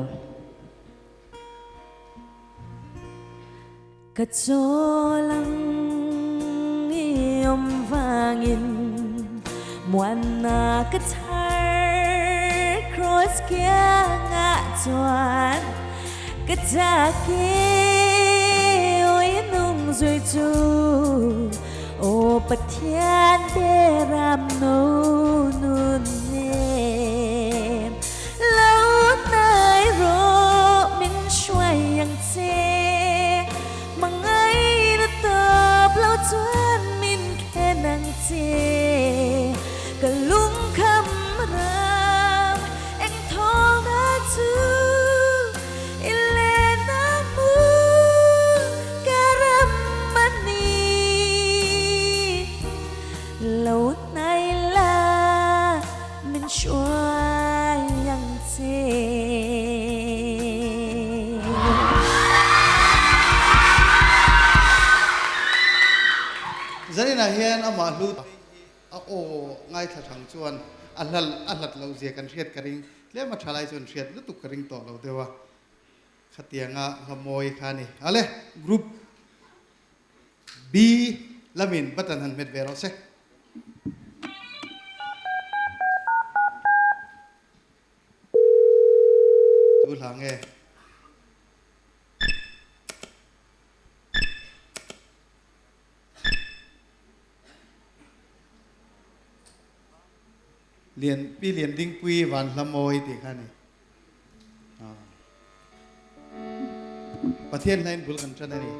Ka chawlang i awm vangin muanna ka thar cross kiangah chuan ka chak e awi nung zui chu aw Pathian beram no nun nem lo hnai rawh min hruai ang che Hmangaihna tawp lo chuan min thlen ang che Ka lungkham ram eng thawlna chu i len a hmu ka ram a ni Lo hnai la min hruai ang che. Zaninah hian amah hlu a aw ngaithla thang chuan a hlal a hlat loh zia kan hriat ka ring tlem a tha lai chuan hriat lutuk ka ring tawh lo deuh a khatianga hla mawi kha a ni. Ale group B lamin button han hmet ve rawh se. Tu hla nge? Lian Pi Lian Dingpui van hla mawi tih kha a ni. Pathian hlain bul kan ṭan a ni.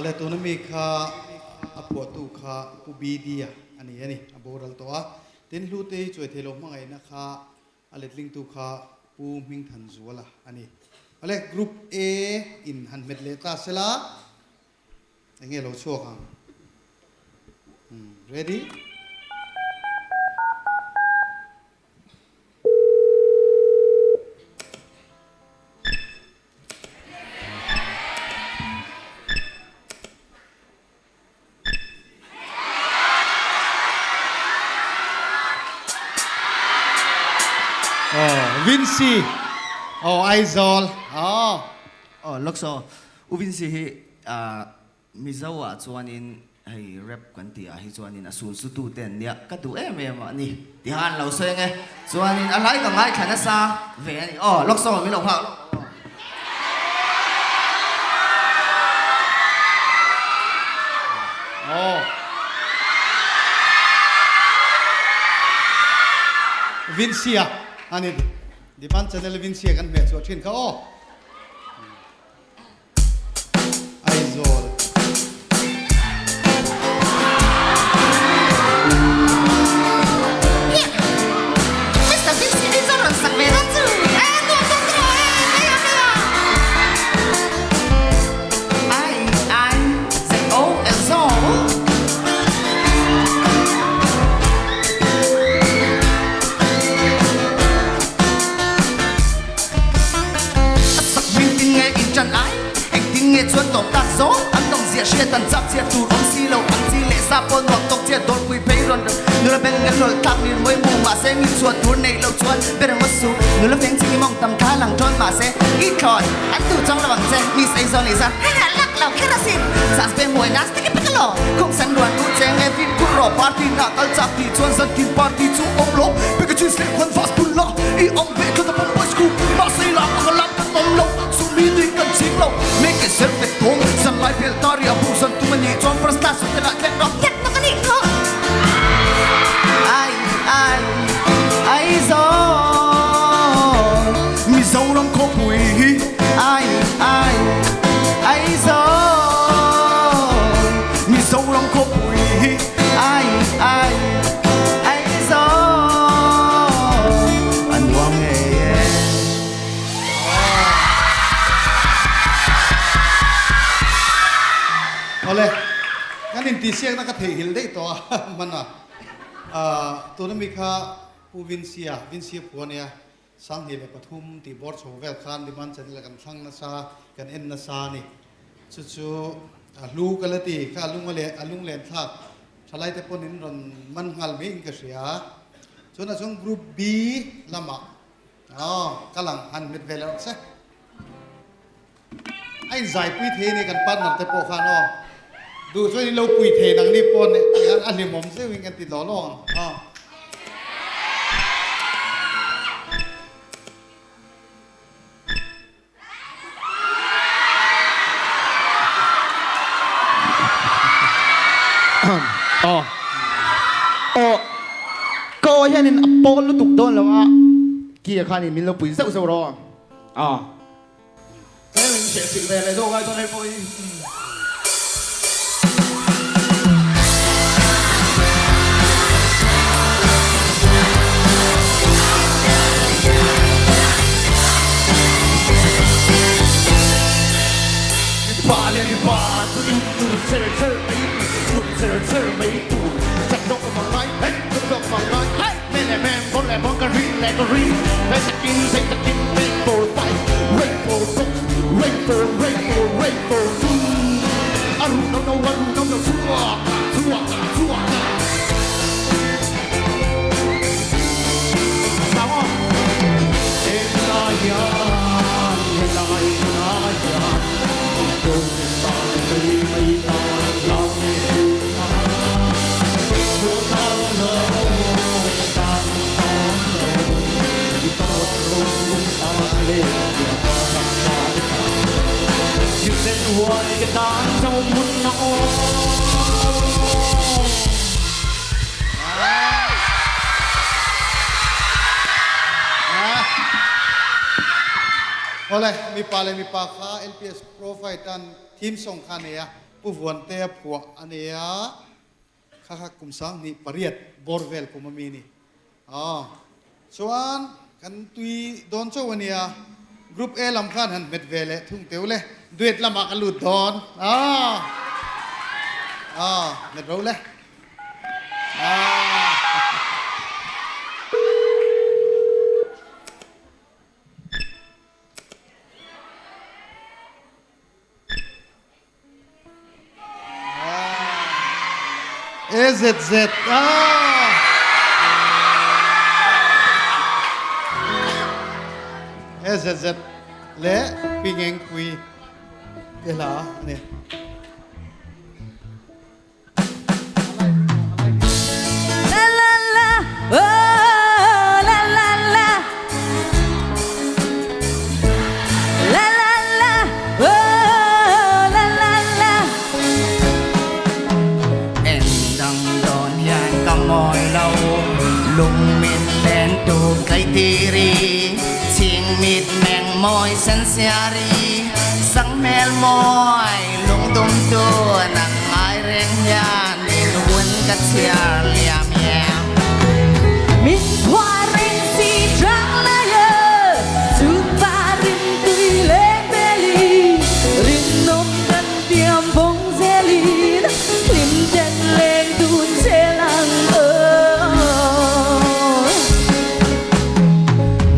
Awle tuna mi kha a phuahtu kha Pu BD-a a ni a ni, a boral tawh a. Tin Hlutei chuai theilo hmangaihna kha a letlingtu kha Pu Hmingthanzuala a ni. Awle Group A in han hmet leh ta sela eng nge lo chhuak ang? Ready? Oh, Vincy. Oh, Aizawl. Oh. Oh, Lokso. U Vincy hi ah Mizo ah chuanin hei rap kan tih ah hi chuanin a sul su tu te an nia ka duh em em a ni tiha an lo sawi ange chuanin a hlai ka ngaithla nasa ve a ni aw lawk saw min lo nghak lawk aw. Aw Vincy-a a ni Dipan channel Vincy-a kan hmeh chhuah thin kha aw. Aizawl. A sak hming tin nge in ṭan ai? Engtin nge chuan tawp tak zawng? An tawng ziah hriat an chak chiah tur awm si lo ang chi leh sa pawh nuam tawk chiah dawrpui phei rawn rem nula beng ngen hlawl thlak lir mawi mu mahse mi chhuah tur nei lo chuan ber ngawt su nula feng ching i mawng tam thla lang ṭawn mahse i thlawn an duh chang lo ang che miss ei zawn ei zan he lak lo kher asin sas be hmuai nas tiki pek alo khum san ruan duh che nge fim khur rawh party na kal chak tih chuan zan tin party chu awm lo packages leh khuan vas bul la i awm ve tlat a pawm boys khu mahse lak ang a lak kan awm lo chu mi nui kan ching lo make a self at home zan lai bel ta ri a bu zan tum a nih chuan first class hotel ah thleng rawh Hlep nawk a nih kha. Ai ai ai zawn Mizoram khawpui hi ai ai ai zawn Mizoram khawpui hi ai ai ai zawn a nuam ngei e. Awle, kan intihsiakna ka theihhilh daih tawh a hman a. Tuna mi kha Pu Vincy-a, Vincy-a phu a nia, 2003 tih bawr chho vel khan Demand Channel kan thlang nasa, kan en nasa a ni. Chu chu a hlu ka la ti, kha a lung a leh a lunglen thlak thalai te pawn in rawn man nghal mai in ka hria. Chunah chuan Group B lamah aw ka lang han hmet ve leh rawh se. A inzaipui thei a ni kan partner te pawh khan aw duh chuan in lo pui thei nang ni pawh a hlimawm zeuhin kan ti law law ang aw. Aw aw ka aw hianin a pawl lutuk dawn lo a kia khanin min lo pui zauh zauh rawh aw. Tlem in hreh chilh ve leh zawk ai chuan hei pawh hi. Mipa leh mipa chu in tur cher cher mai tur cher cher mai tur chak zawk ka vang ngai hei chak zawk ka vang ngai hei me leh me bon leh bon ka rin leh ka rin hei takin hei takin hei for fight rape for box rape for rape for rape for a ru no no a ru no no chhuak chhuak chhuak Awle, mipa leh mipa kha LPS Pro Fight an theme song kha a nei a. Pu Vuantea phuah a ni a, kha kha kum 2008 bawr vel kum a mi ni. Aw, chuan kan tui dawn chauh a nia, Group A lam khan han hmet ve leh thung teu le, duet lamah ka lut dawn. Aw, aw, hmet ro le. Aw. AZZ AZZ leh Pingengpui te hla a ni. La la la, oh la la la. La la la, oh la la la. Eng dang dawn hian ka mawi lo, lung min len tur tleitiri, chhing mit meng mawi sen siari, sang hmel mawi lung dum tu nang ngai reng hian min hun ka chhiar liam em. Min phuah reng si chang lai e, chu pa rin tui leng beli, rinawm kan tiam vawng zelin, hlim ten leng dun zel ang aw.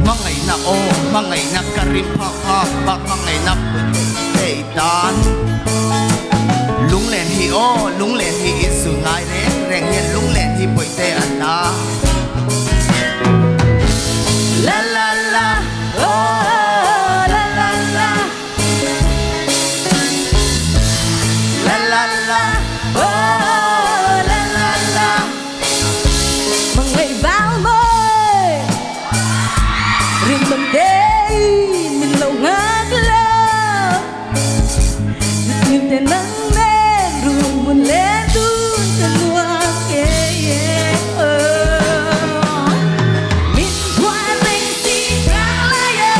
Hmangaihna aw, hmangaihna ka rim phak phak bak hmangaihna pui tan. Lunglen hi aw, lunglen hi i su ngai reng reng hian lunglen hi pawihte a na. La la la, oh la la la. La la la, oh la la la. Mangai val mawi rinawm te min lo nghak lo. Hlim te nang nen rum mun len dun ka nuam nge oh. Min phuah reng si rang lai e,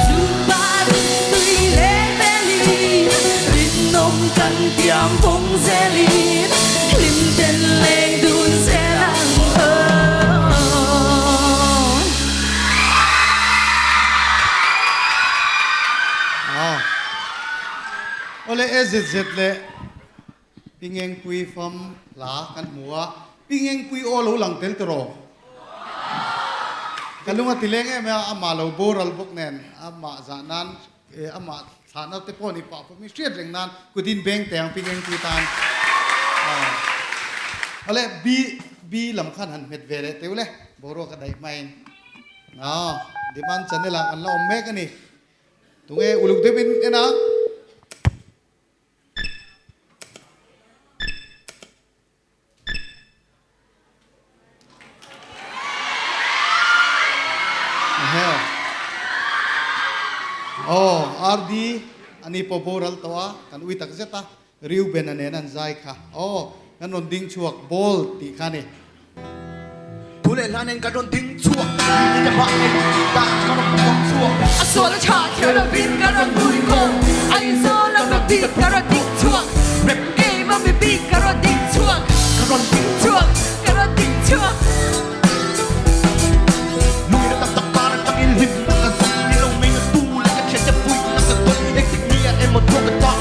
chu pa rin tui leng belin, rinawm kan tiam vawng zelin, hlim ten leng dun zel ang oh. Aw. Awle AZZ leh Pingengpui fam hla kan hmu a, Pingengpui aw lo lang tel tiraw? Ka lung a ti leng em a, amah lo boral bawk nen, amah zah nan, amah thlahna te pawh ni pah pawh mi hriat reng nan kutin beng teh ang Pingengpui tan. Awle B B lam khan han hmet ve leh teuh le, boruak a daih hmain. Aw, Demand channel ah kan la awm mek a ni. Tunge uluk deuhin en a? Aw, RD ani pawh boral tawh a, kan ui tak zet a, Reuben-a nen an zai kha. Aw, kan rawn ding chhuak bold tih kha a ni. Thu leh hla nen kan rawn ding chhuak, ni te hmah ngei tan ka rawn puang chhuak. A sual a tha kher lovin ka rawn hui khawm, Aizawl a mi bik ka rawn ding chhuak, Rap game a mi bik ka rawn ding chhuak, ka rawn ding chhuak, ka rawn ding chhuak. Lungin a tak tak kar atangin hlimna ka zawng ni lo mai na tu leh ka thiante puihna ka dawn engtik ni ah emaw thuak ka tak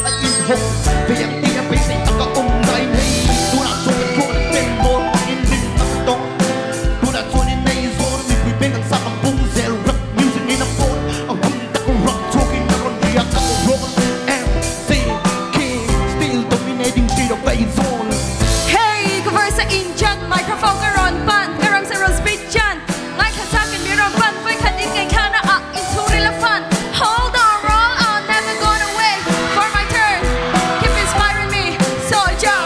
a inhawng ve ang tih a beisei tak a awm dain hei tunah chuan ka thuak na ten dawn hmangin hlimna ka tawng tunah chuan in nei zawn mipui beng an sak ang bung zel rap music in a phone a hun tak rak chhuakin a rawn ri a ka rawn MC King still dominating street of Aizawl. Hey ka verse a in chan microphone ka rawn pan ka ram se rawn speed chan ngaithla chak in mi rawn pan vawi khat in ngaihthla na ah in chhungril a fan hold on roll on never gone away for my turn keep inspiring me soldier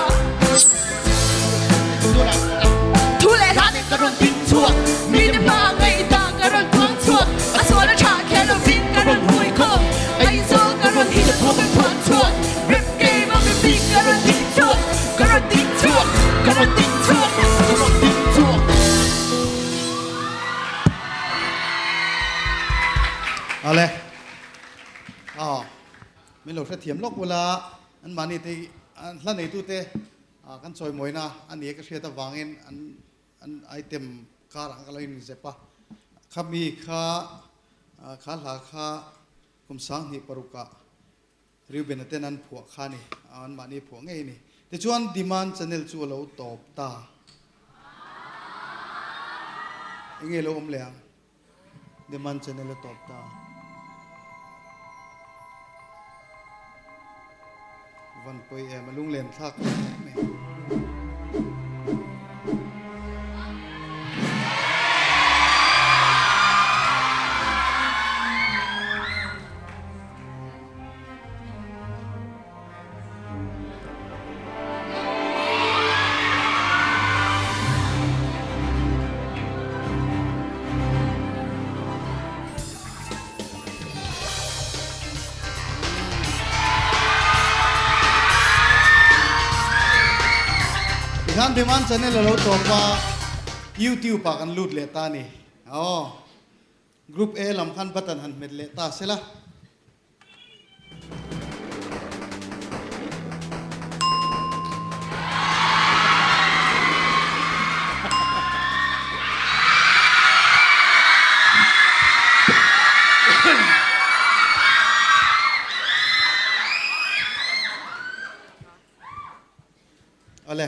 Thu leh hla nen ka rawn ding chhuak mi te hma ngaihdan ka rawn puang chhuak a sual a tha kher lovin ka rawn hui khawm Aizawl ka rawn hit a thu ka puang chhuak rap game a mi bik ka rawn ding chhuak ka rawn ding chhuak ka rawn ding chhuak ka rawn ding chhuak. Ale. Aw. Min lo hrethiam lawk ula. An mahni te hi an hla neitute kan chawimawina a ni a ka hriat avangin an an item karah khan ka lo inzep a. Khami kha kha hla kha kum 2006 ah Reuben-a ten an phuah kha a ni, an mahni phuah ngei a ni. Tichuan Demand channel chu a lo tawp ta. Enge lo awm leh ang? Demand channel a tawp ta. Van pawi em, a lunglen thlak hle mai. Tikhan Demand channel a lo tawp a, YouTube ah kan lut leh ta a ni. Aw, Group A lam khan button han hmet leh ta sela. Awle,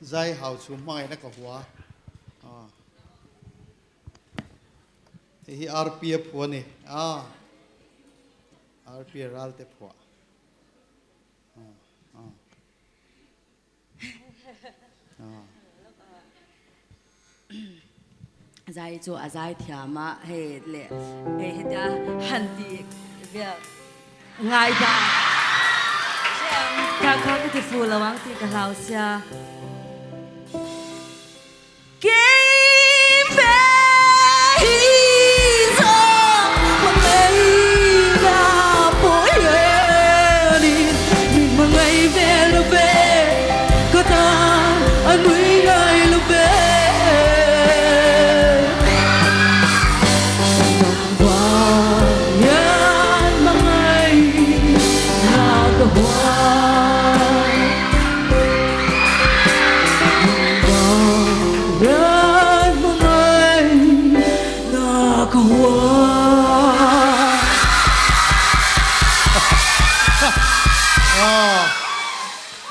zai hau chhum hmangaihna ka hua. Hei hi RP a phuah a ni. Ah, RP a ralte phuah. Ah, ah. Ah. Zai chu a zai thiam a, hei leh hei hetia han ti vel ngai dan kha kha ka ti fu lo ang tih ka hlau sia.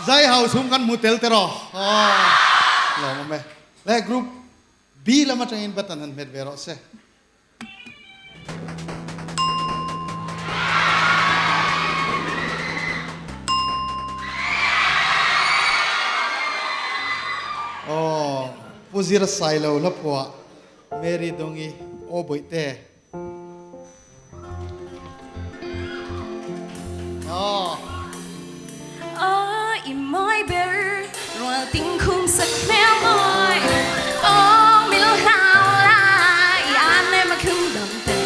Zai ho chhung kan hmu tel tiraw? Lawm awm e. Le group B lam atangin button han hmet ve rawh se. Aw, Pu Zira Sailo hla phuah Mary Dawngi Aw Bawihte. Aw. Aw i mawi ber rual ting khum sak hmel mawi Aw mi lo hlau la i an em a khum dam te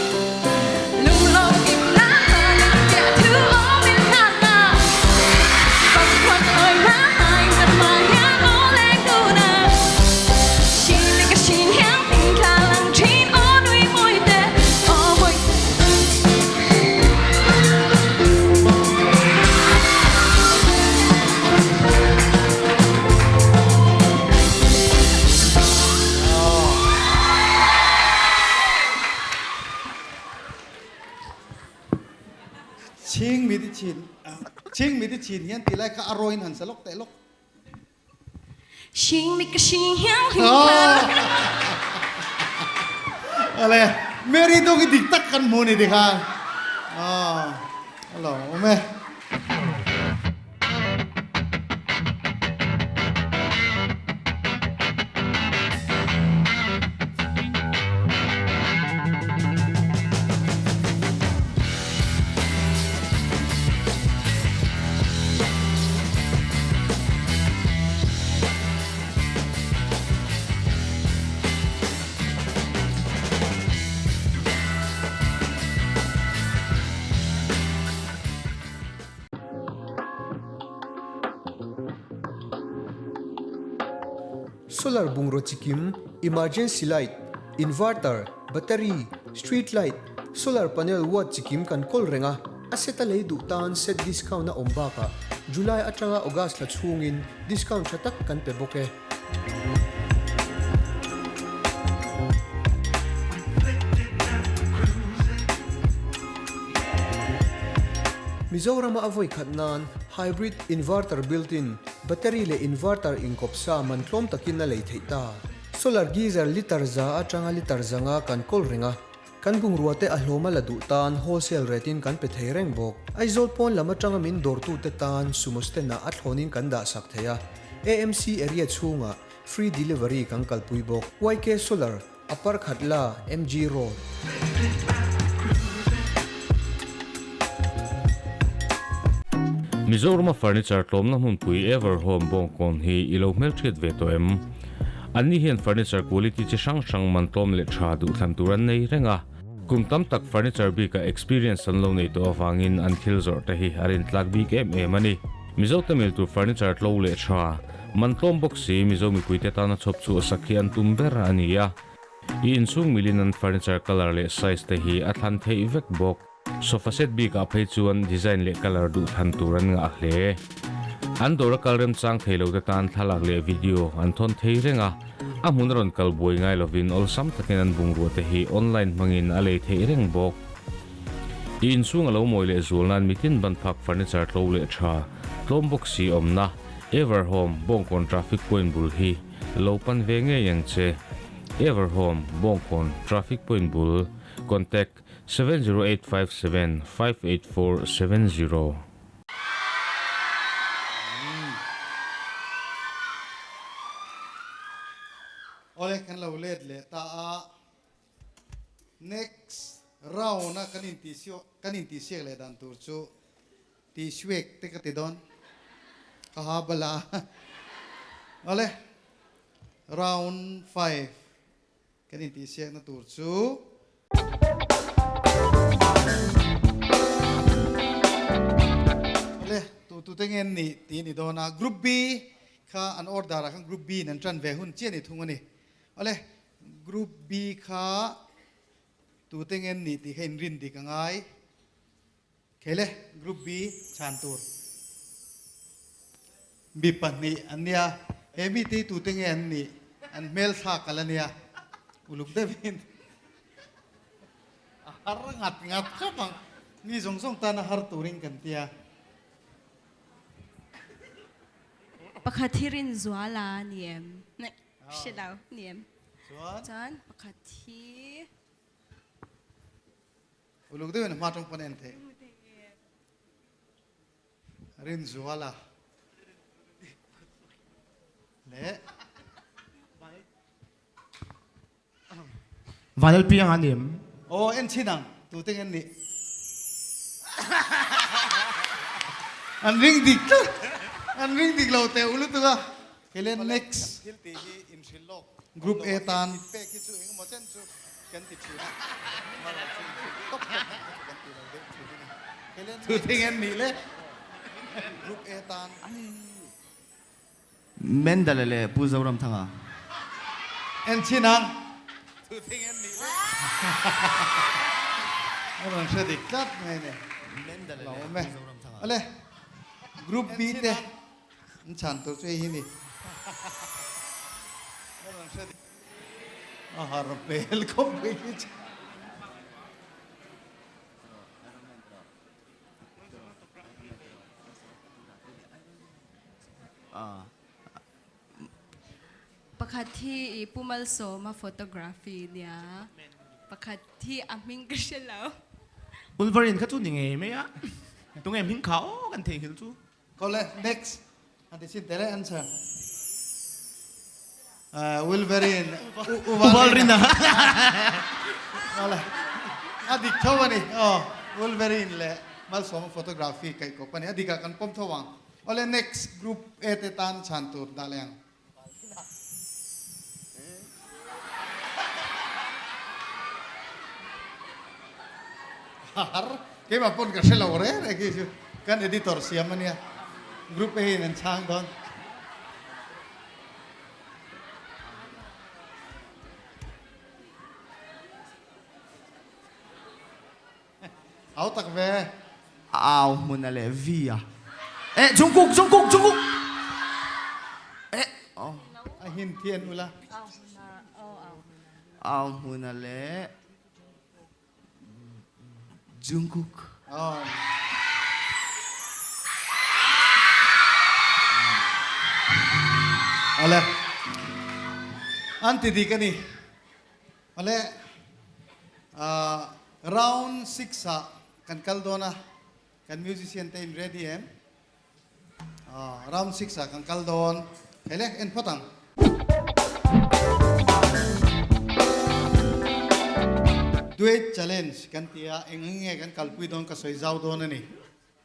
Lung lo kim la ta ling tia thu aw min hlan na Bang khuan oi la hai mặt mà hian aw leng tu na Xin li ka xin hiang ting thla lang thin aw nui mawi te aw mawi Ching mi ti chin ching mi ti chin hian ti lai kha a raw in han sa lawk teh lawk. Xing mi ka xing hiang hing Ale Mary dong i dik tak kan hmu ni ti khan. Ah, alo awm e. Solar bungraw chikim, emergency light, inverter, battery, street light, solar panel watt chikim kan kawl reng a. A set a lei duh tan set discount a awm bakah July atanga August thla chhungin discount tha tak kan pe bawk e. Mizorama a vawi khat nan hybrid inverter built-in battery leh inverter inkawp sa man tlawm takin a lei theih ta. Solar geyser litre za atanga litre zanga kan kawl reng a, kan bungrua te a hlawm a la duh tan wholesale rate in kan pe thei reng bawk. Aizawl pawn lam atanga min dawrtute tan sumo stand ah a thlawnin kan dah sak thei a, AMC area chhungah free delivery kan kalpui bawk. YK Solar Upper Khatla, MG Road. Mizorama furniture tlawmna hmunpui Everhome Bawngkawn hi i lo hmelhriat ve tawh em? Anni hian furniture quality chi hrang hrang man tlawm leh tha duhthlan tur an nei reng a. Kum tam tak furniture bika experience an lo nei tawh avangin an thil zawrh te hi a rintlak bik em em a ni. Mizo te mil tur furniture tlo leh tha, man tlawm bawk si Mizo mipuite tana chhawp chhuah sak hi an tum ber a ni a. I inchhung milin an furniture colour leh size te hi a thlan theih vek bawk. Sofa set bikah phei chuan design leh colour duh thlan tur an ngah hle. An dawr a kal remchang thei lo te tan thlalak leh video an thawn thei reng a, a hmun a rawn kal buai ngai lovin awlsam takin an bungrua te hi online hmangin a lei theih reng bawk. I inchhung a lo mawi leh zual nan mitin ban phak furniture tlo leh tha, tlawm bawk si awmna, Everhome, Bawngkawn traffic point bul hi lo pan ve ngei ang che. Everhome, Bawngkawn traffic point bul, contact, 70857 58470. Awle kan lo let leh ta a. Next round a kan inti kan inti siak leh dan tur chu ti suek te ka ti dawn ka ha bala awle round 5 kan inti siak na tur chu Awle tu tu te ngen ni ti ni dawn a group B kha an order ah khan group B in an tan ve hun chiah ni thung ani awle Group B kha tute nge an nih tih kha inrin dik a ngai. Khele, Group B chhan tur mi pahnih an nia. He mite hi tute nge an nih? An hmel thlak a la nia. Uluk deuhin a har ngat ngat khawp ang. Mi zawng zawng tana har turin kan tia. Pakhat hi Rinzuala a ni em? Hre lo ni em? Chuan? Chuan pakhat hi. Uluk deuhin hma tawng pawn en theih. Rinzuala leh. Vanlalpiang a ni em? Aw en chhin ang, tute nge an nih? An ring dik tlat, an ring dik lo teh u lutuk a. Kele next group A tan. Tute nge an nih le? Group A tan. Mendale leh Pu Zoramthanga. En chhin ang. A rawn hre dik tlat mai ni. Mendale leh Pu Zoramthanga. Ale, Group B te an chhan tur chu hei hi ni. A rawn hre dik. A har hmel khawp mai hi chu. Pakhat hi i Pu Malsawma photography nia, pakhat hi a hming ka hre lo. Wolverine kha chu ni ngei mai a, tunge hming kha aw kan theihnghilh chu. Kawle next an ti chin tel e answer. Wolverine Uvalrina. Kawle a dik tho a ni aw Wolverine leh Malsawma photography kaihkawp a ni a dik ah kan pawm tho ang. Awle next group A te tan chhan tur dah leh ang. Har keimah pawn ka hre lo reng reng khi chu kan editor siam ania group A in an chhang dawn. Hau tak ve. Au hmuna leh V a. Eh Jungkook Jungkook Jungkook. Eh oh. A hin thian ula. Au hmuna leh Jungkook. Oh. Ale. An ti dik ani. Ale round 6 ah kan kal dawn a kan musician te in ready em? Round 6 ah kan kal dawn. Hele en phawt ang. Duet challenge kan ti a, eng ang nge kan kalpui dawn ka sawi zau dawn a ni.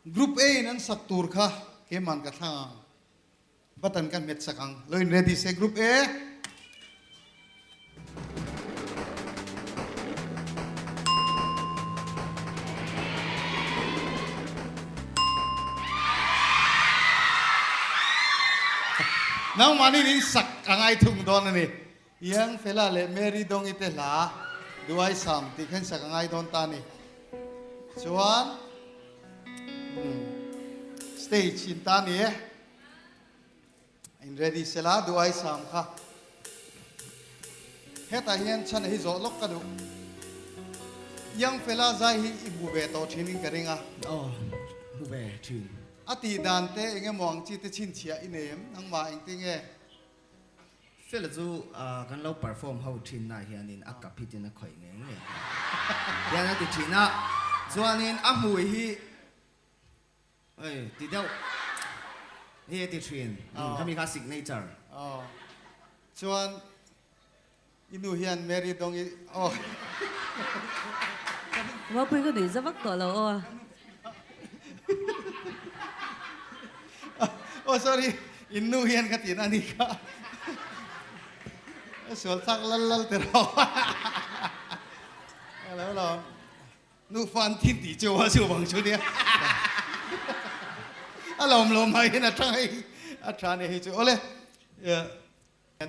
Group A in an sak tur kha keiman ka thlang ang. Button kan hmet sak ang. Lo in ready se Group A. Nangmahni in sak a ngai thung dawn a ni. Iang Fela leh Mary Dongi te hla Duai Sam tih khan sak a ngai dawn ta a ni. Chuan stage in ta a ni e. In ready sela Duai Sam kha. Hetah hian chhan hi zawh lawk ka duh. Iang Fela zai hi i hmu ve tawh thin in ka ring a. Aw, hmu ve thin. A tih dan te eng emaw ang chi te chhinchhiah i nei em? Nangmah engtinge? Fela chu kan lo perform ho thin na hianin a kap hitin a khawih ngei ngei hian a ti thin a, chuanin a hmui hi oi ti deuh hi a ti thin, khami kha signature. Aw chuan i nu hian Mary Dongi aw. Mapui ka nuih za vak tawh lo aw. Aw sorry, in nu hian ka tin a ni kha. A sual thlak lal lal te rawh. Alo lo. Nu fan thin tih chu a chu vang chu nia. A lawm lawm mai hian a tha hei. A tha nia hei chu. Awle.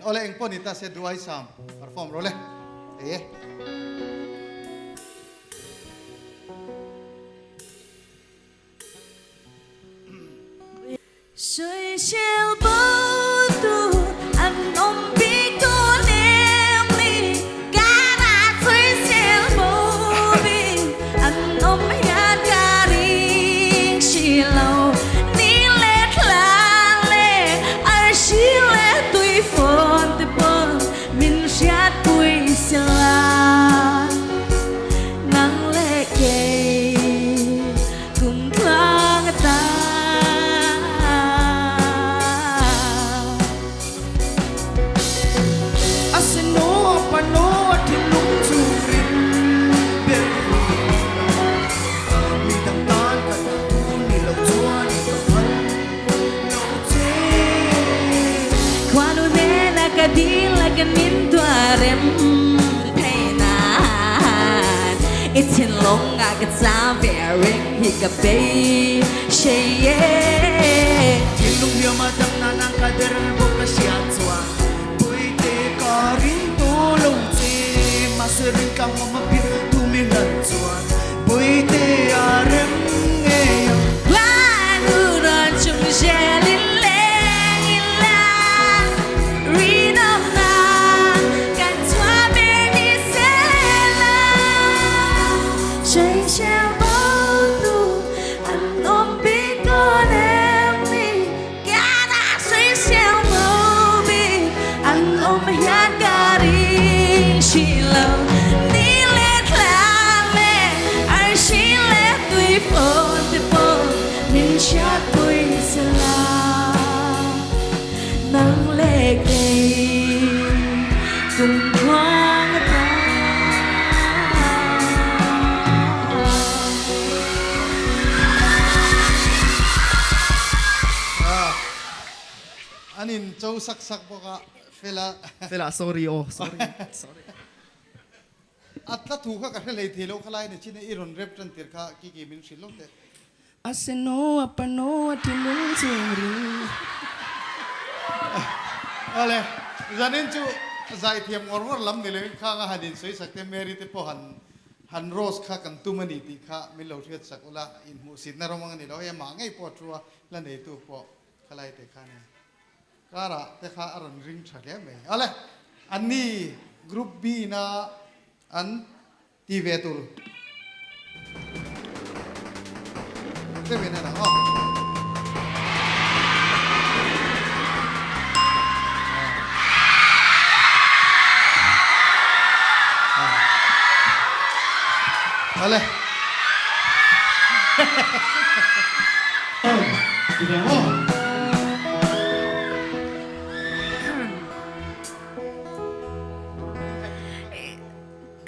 Awle eng pawh ni ta se duai sam perform rawh le. Thei e. Sawisel bo tu an awm bik dawn em ni? Karah sawisel bo bik an awm hian ka ring si lo. Ni leh thla leh arsi leh tui fawn te pawh min hriatpui si la. Nang leh kei kum tlang atan. A seno a pano a thinlung chhungrin ber Mi dang tan ka duh tur ni lo chuan i ka phal lo che. Khuanu nena ka dil a ka nin tuarem thei nan I thinlung a ka cham ve ring hi ka bei sei e. Thinlung hliam a dang nan ang ka der bawk ka hriat chuan Puite ka ring tawh lo che mahse ring tlang awm a piah tu mi hlan chuan Puite a rem ngei ang. Khuanu rawn chung zel in leng ila rinawmna kan chhuah ber ni sela. Sawisel bo tu an awm bik dawn em ni? Kana sawisel bo bik an awm hian ka ring si lo. Ni leh thla leh arsi leh tui fawn te pawh min hriatpui sela. Nang leh kei kum tluang atan. An in cho sak sak bawk a, Fela. Fela sorry aw, sorry, sorry. A tla thu kha ka hre hlei thei lo khalai ni chin e i rawn rep tan tir kha Kiki min hrilh lo teh. A seno a pano a thinlung chung ring. Awle, zanin chu zaithiam ngawr ngawr lam ni loin khang a han insawi sak te Mary te pawh han. Han roast kha kan tum a ni tih kha min lo hriat sak ula, inhmuhsitna rawng a ni lo. Hei amah ngei pawh a thu a, la neitu pawh khalai te kha a ni. Karah te kha a rawn ring tha hle mai. Awle, anni Group B na an ti ve tur te min en ang aw. Awle.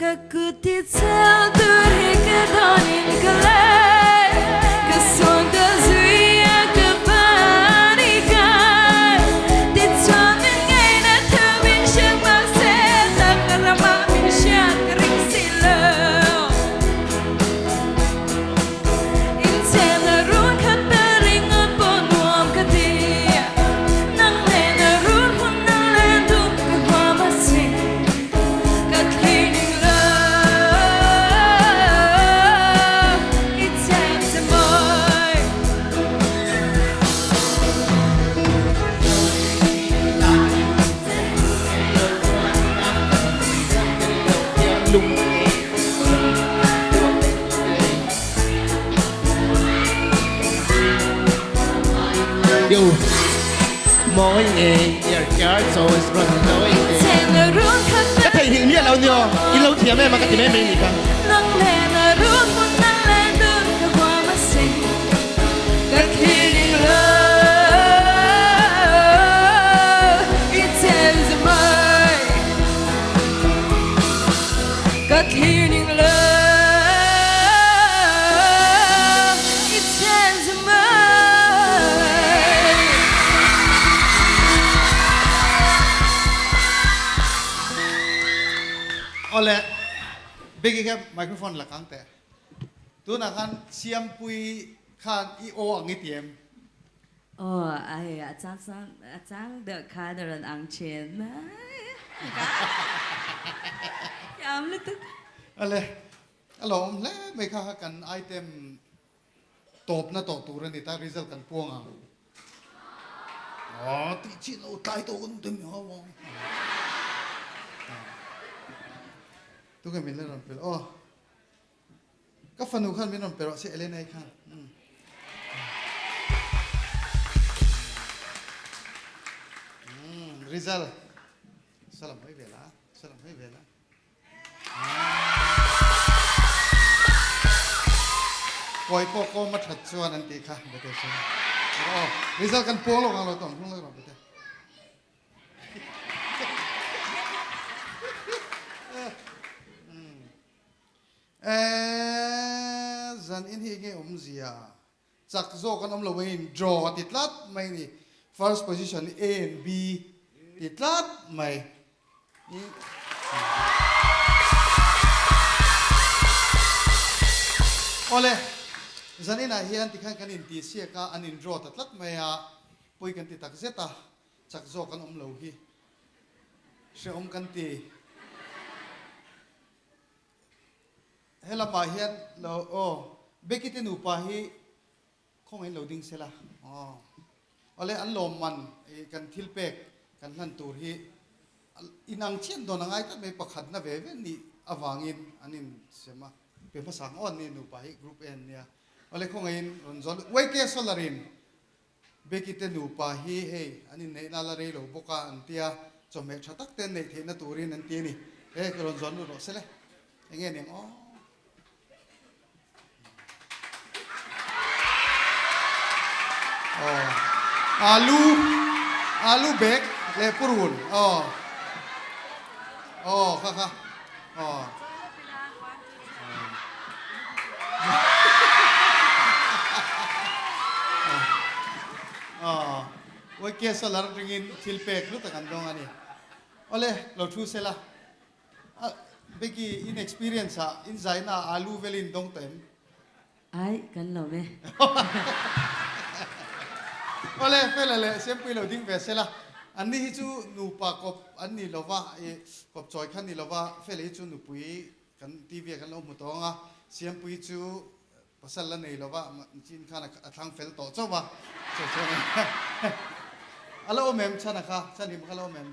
Ka kut i chel tur hi ka dawnin ka lei Ka sawn ka zui a ka ban i kai Tichuan min ngaina thu min hriat mahse Tak ramah min hriat ka ring si lo Inchena run khat ta ringawt pawh nuam ka ti Nang nena run hun nang len dum ka huam a si Ka thlining lo i cheng che mawi. Ka theihnghilh miah lo nia, in lo thiam em a ka ti mai mai ni kha. Ka thlining lo i chen mai. Awle, Becky kha microphone la kang teh. Tunah khan Siampui khan i aw ang i ti em? Aw, ai, a chang chang, a chang deuh khan a rawn ang thin. Thiam lutuk. Ale, a lawm hle mai kha kha kan item tawpna tawh tur a ni ta, result kan puang ang. Aw, tih chin lo tlai tawh kan ti mi ho. Tunge min la rawn pel aw. Ka fanu khan min rawn pe rawh se Elena-i khan. Rizal. Salam hoi vela. Salam hoi vela. Koi pawh kawm a that chuan an tih kha bete chuan. Aw, Rizal kan puang lo ngang lo tawng hlung lo rawh bete. Eeh zan in hi enge awmzia chak zawk an awm lo in draw a ti tlat mai ni first position A and B ti tlat mai i Awle zan inah hian tikhan kan in tih siak a an in draw ta tlat mai a pawi kan ti tak zet a chak zawk an awm lo hi hrehawm kan ti. He lamah hian lo aw Becky te nupa hi khawngaih in lo ding sela aw. Awle an lawm man i kan thil pek kan hlan tur hi inang chian dawn a ngai tlat mai pakhatna ve ve nih avangin an in sem a pe hmasa ang aw an ni nupa hi group A an nia. Awle khawngaih in rawn zawl YK Solar in Becky te nupa hi hei an inneihna la rei lo bawk a an tia, chawhmeh tha tak te an neih theihna turin an ti a ni. He ka rawn zawn lut rawh se le. Enge niang aw. Aw. Alu, alu bag leh purun. Aw. Aw kha kha. Aw. Uaike solar ringin thil pek hlu tak an dawng a ni. Awle, lo thu sela. Becky, in experience ah, in zaina ah alu velin dawng tawh em? Ai, kan lo ve. Awle, fela leh Siampui lo ding ve sela. Anni hi chu nupa kawp an ni lova, i kawp chawi kha ni lova, fela hi chu nupui. Kan TV ah kan lo hmu tawh ang a, Siampuii chu pasal la nei lova chin khan a thlang fel tawh chauh va, chu chuan a lo awm em chhana kha, chhanhim kha a lo awm em?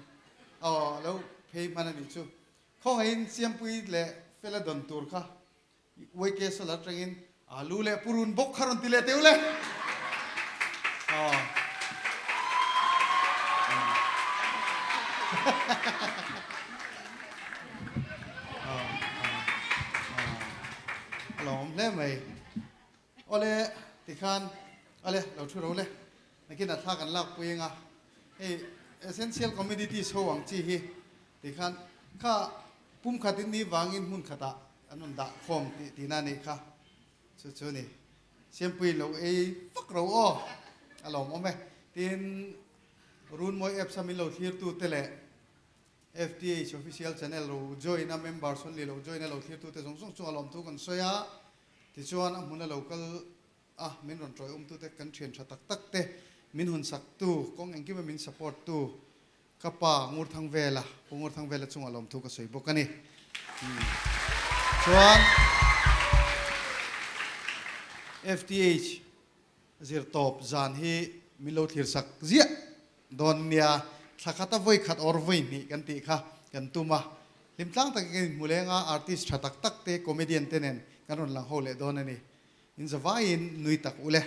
Aw a lo phei hman a nih chu. Khawngaihin Siampuii leh Fela dawn tur kha YK Solar atangin alu leh purun bawk kha rawn ti leh teu le. Aw. A lawm hle mai. Awle tikhan awle lo thu ro le. Nakin a thla kan lak pui anga hei essential commodities ho ang chi hi tikhan kha pumkhat in ni vangin hmun khatah an rawn dah khawm tih tihna a nih kha. Chu chu a ni. Siampui lo ei vak ro aw. A lawmawm e. Tin, Runmawi apps a min lo thlirtute leh FTH official channel lo join a member sawn leh lo join a lo thlirtute zawng zawng chunga lawmthu kan sawi a. Tichuan a hmuna lo kal a min rawn tawi awmtute kan thian tha tak tak te min hunsaktu kawng engkima min support tu Ka pa Ngurthangvela, Pu Ngurthangvela chungah lawmthu ka sawi bawk a ni. Chuan FTH zirtawp zan hi min lo thlir sak ziah dawn nia, thla khata vawi khat or vawi hnih kan tih kha kan tum a. Hlimtlang takin kan inhmu leng a, artist tha tak tak te, comedian te nen kan rawn lang ho leh dawn a ni. In zavaiin nui tak u le.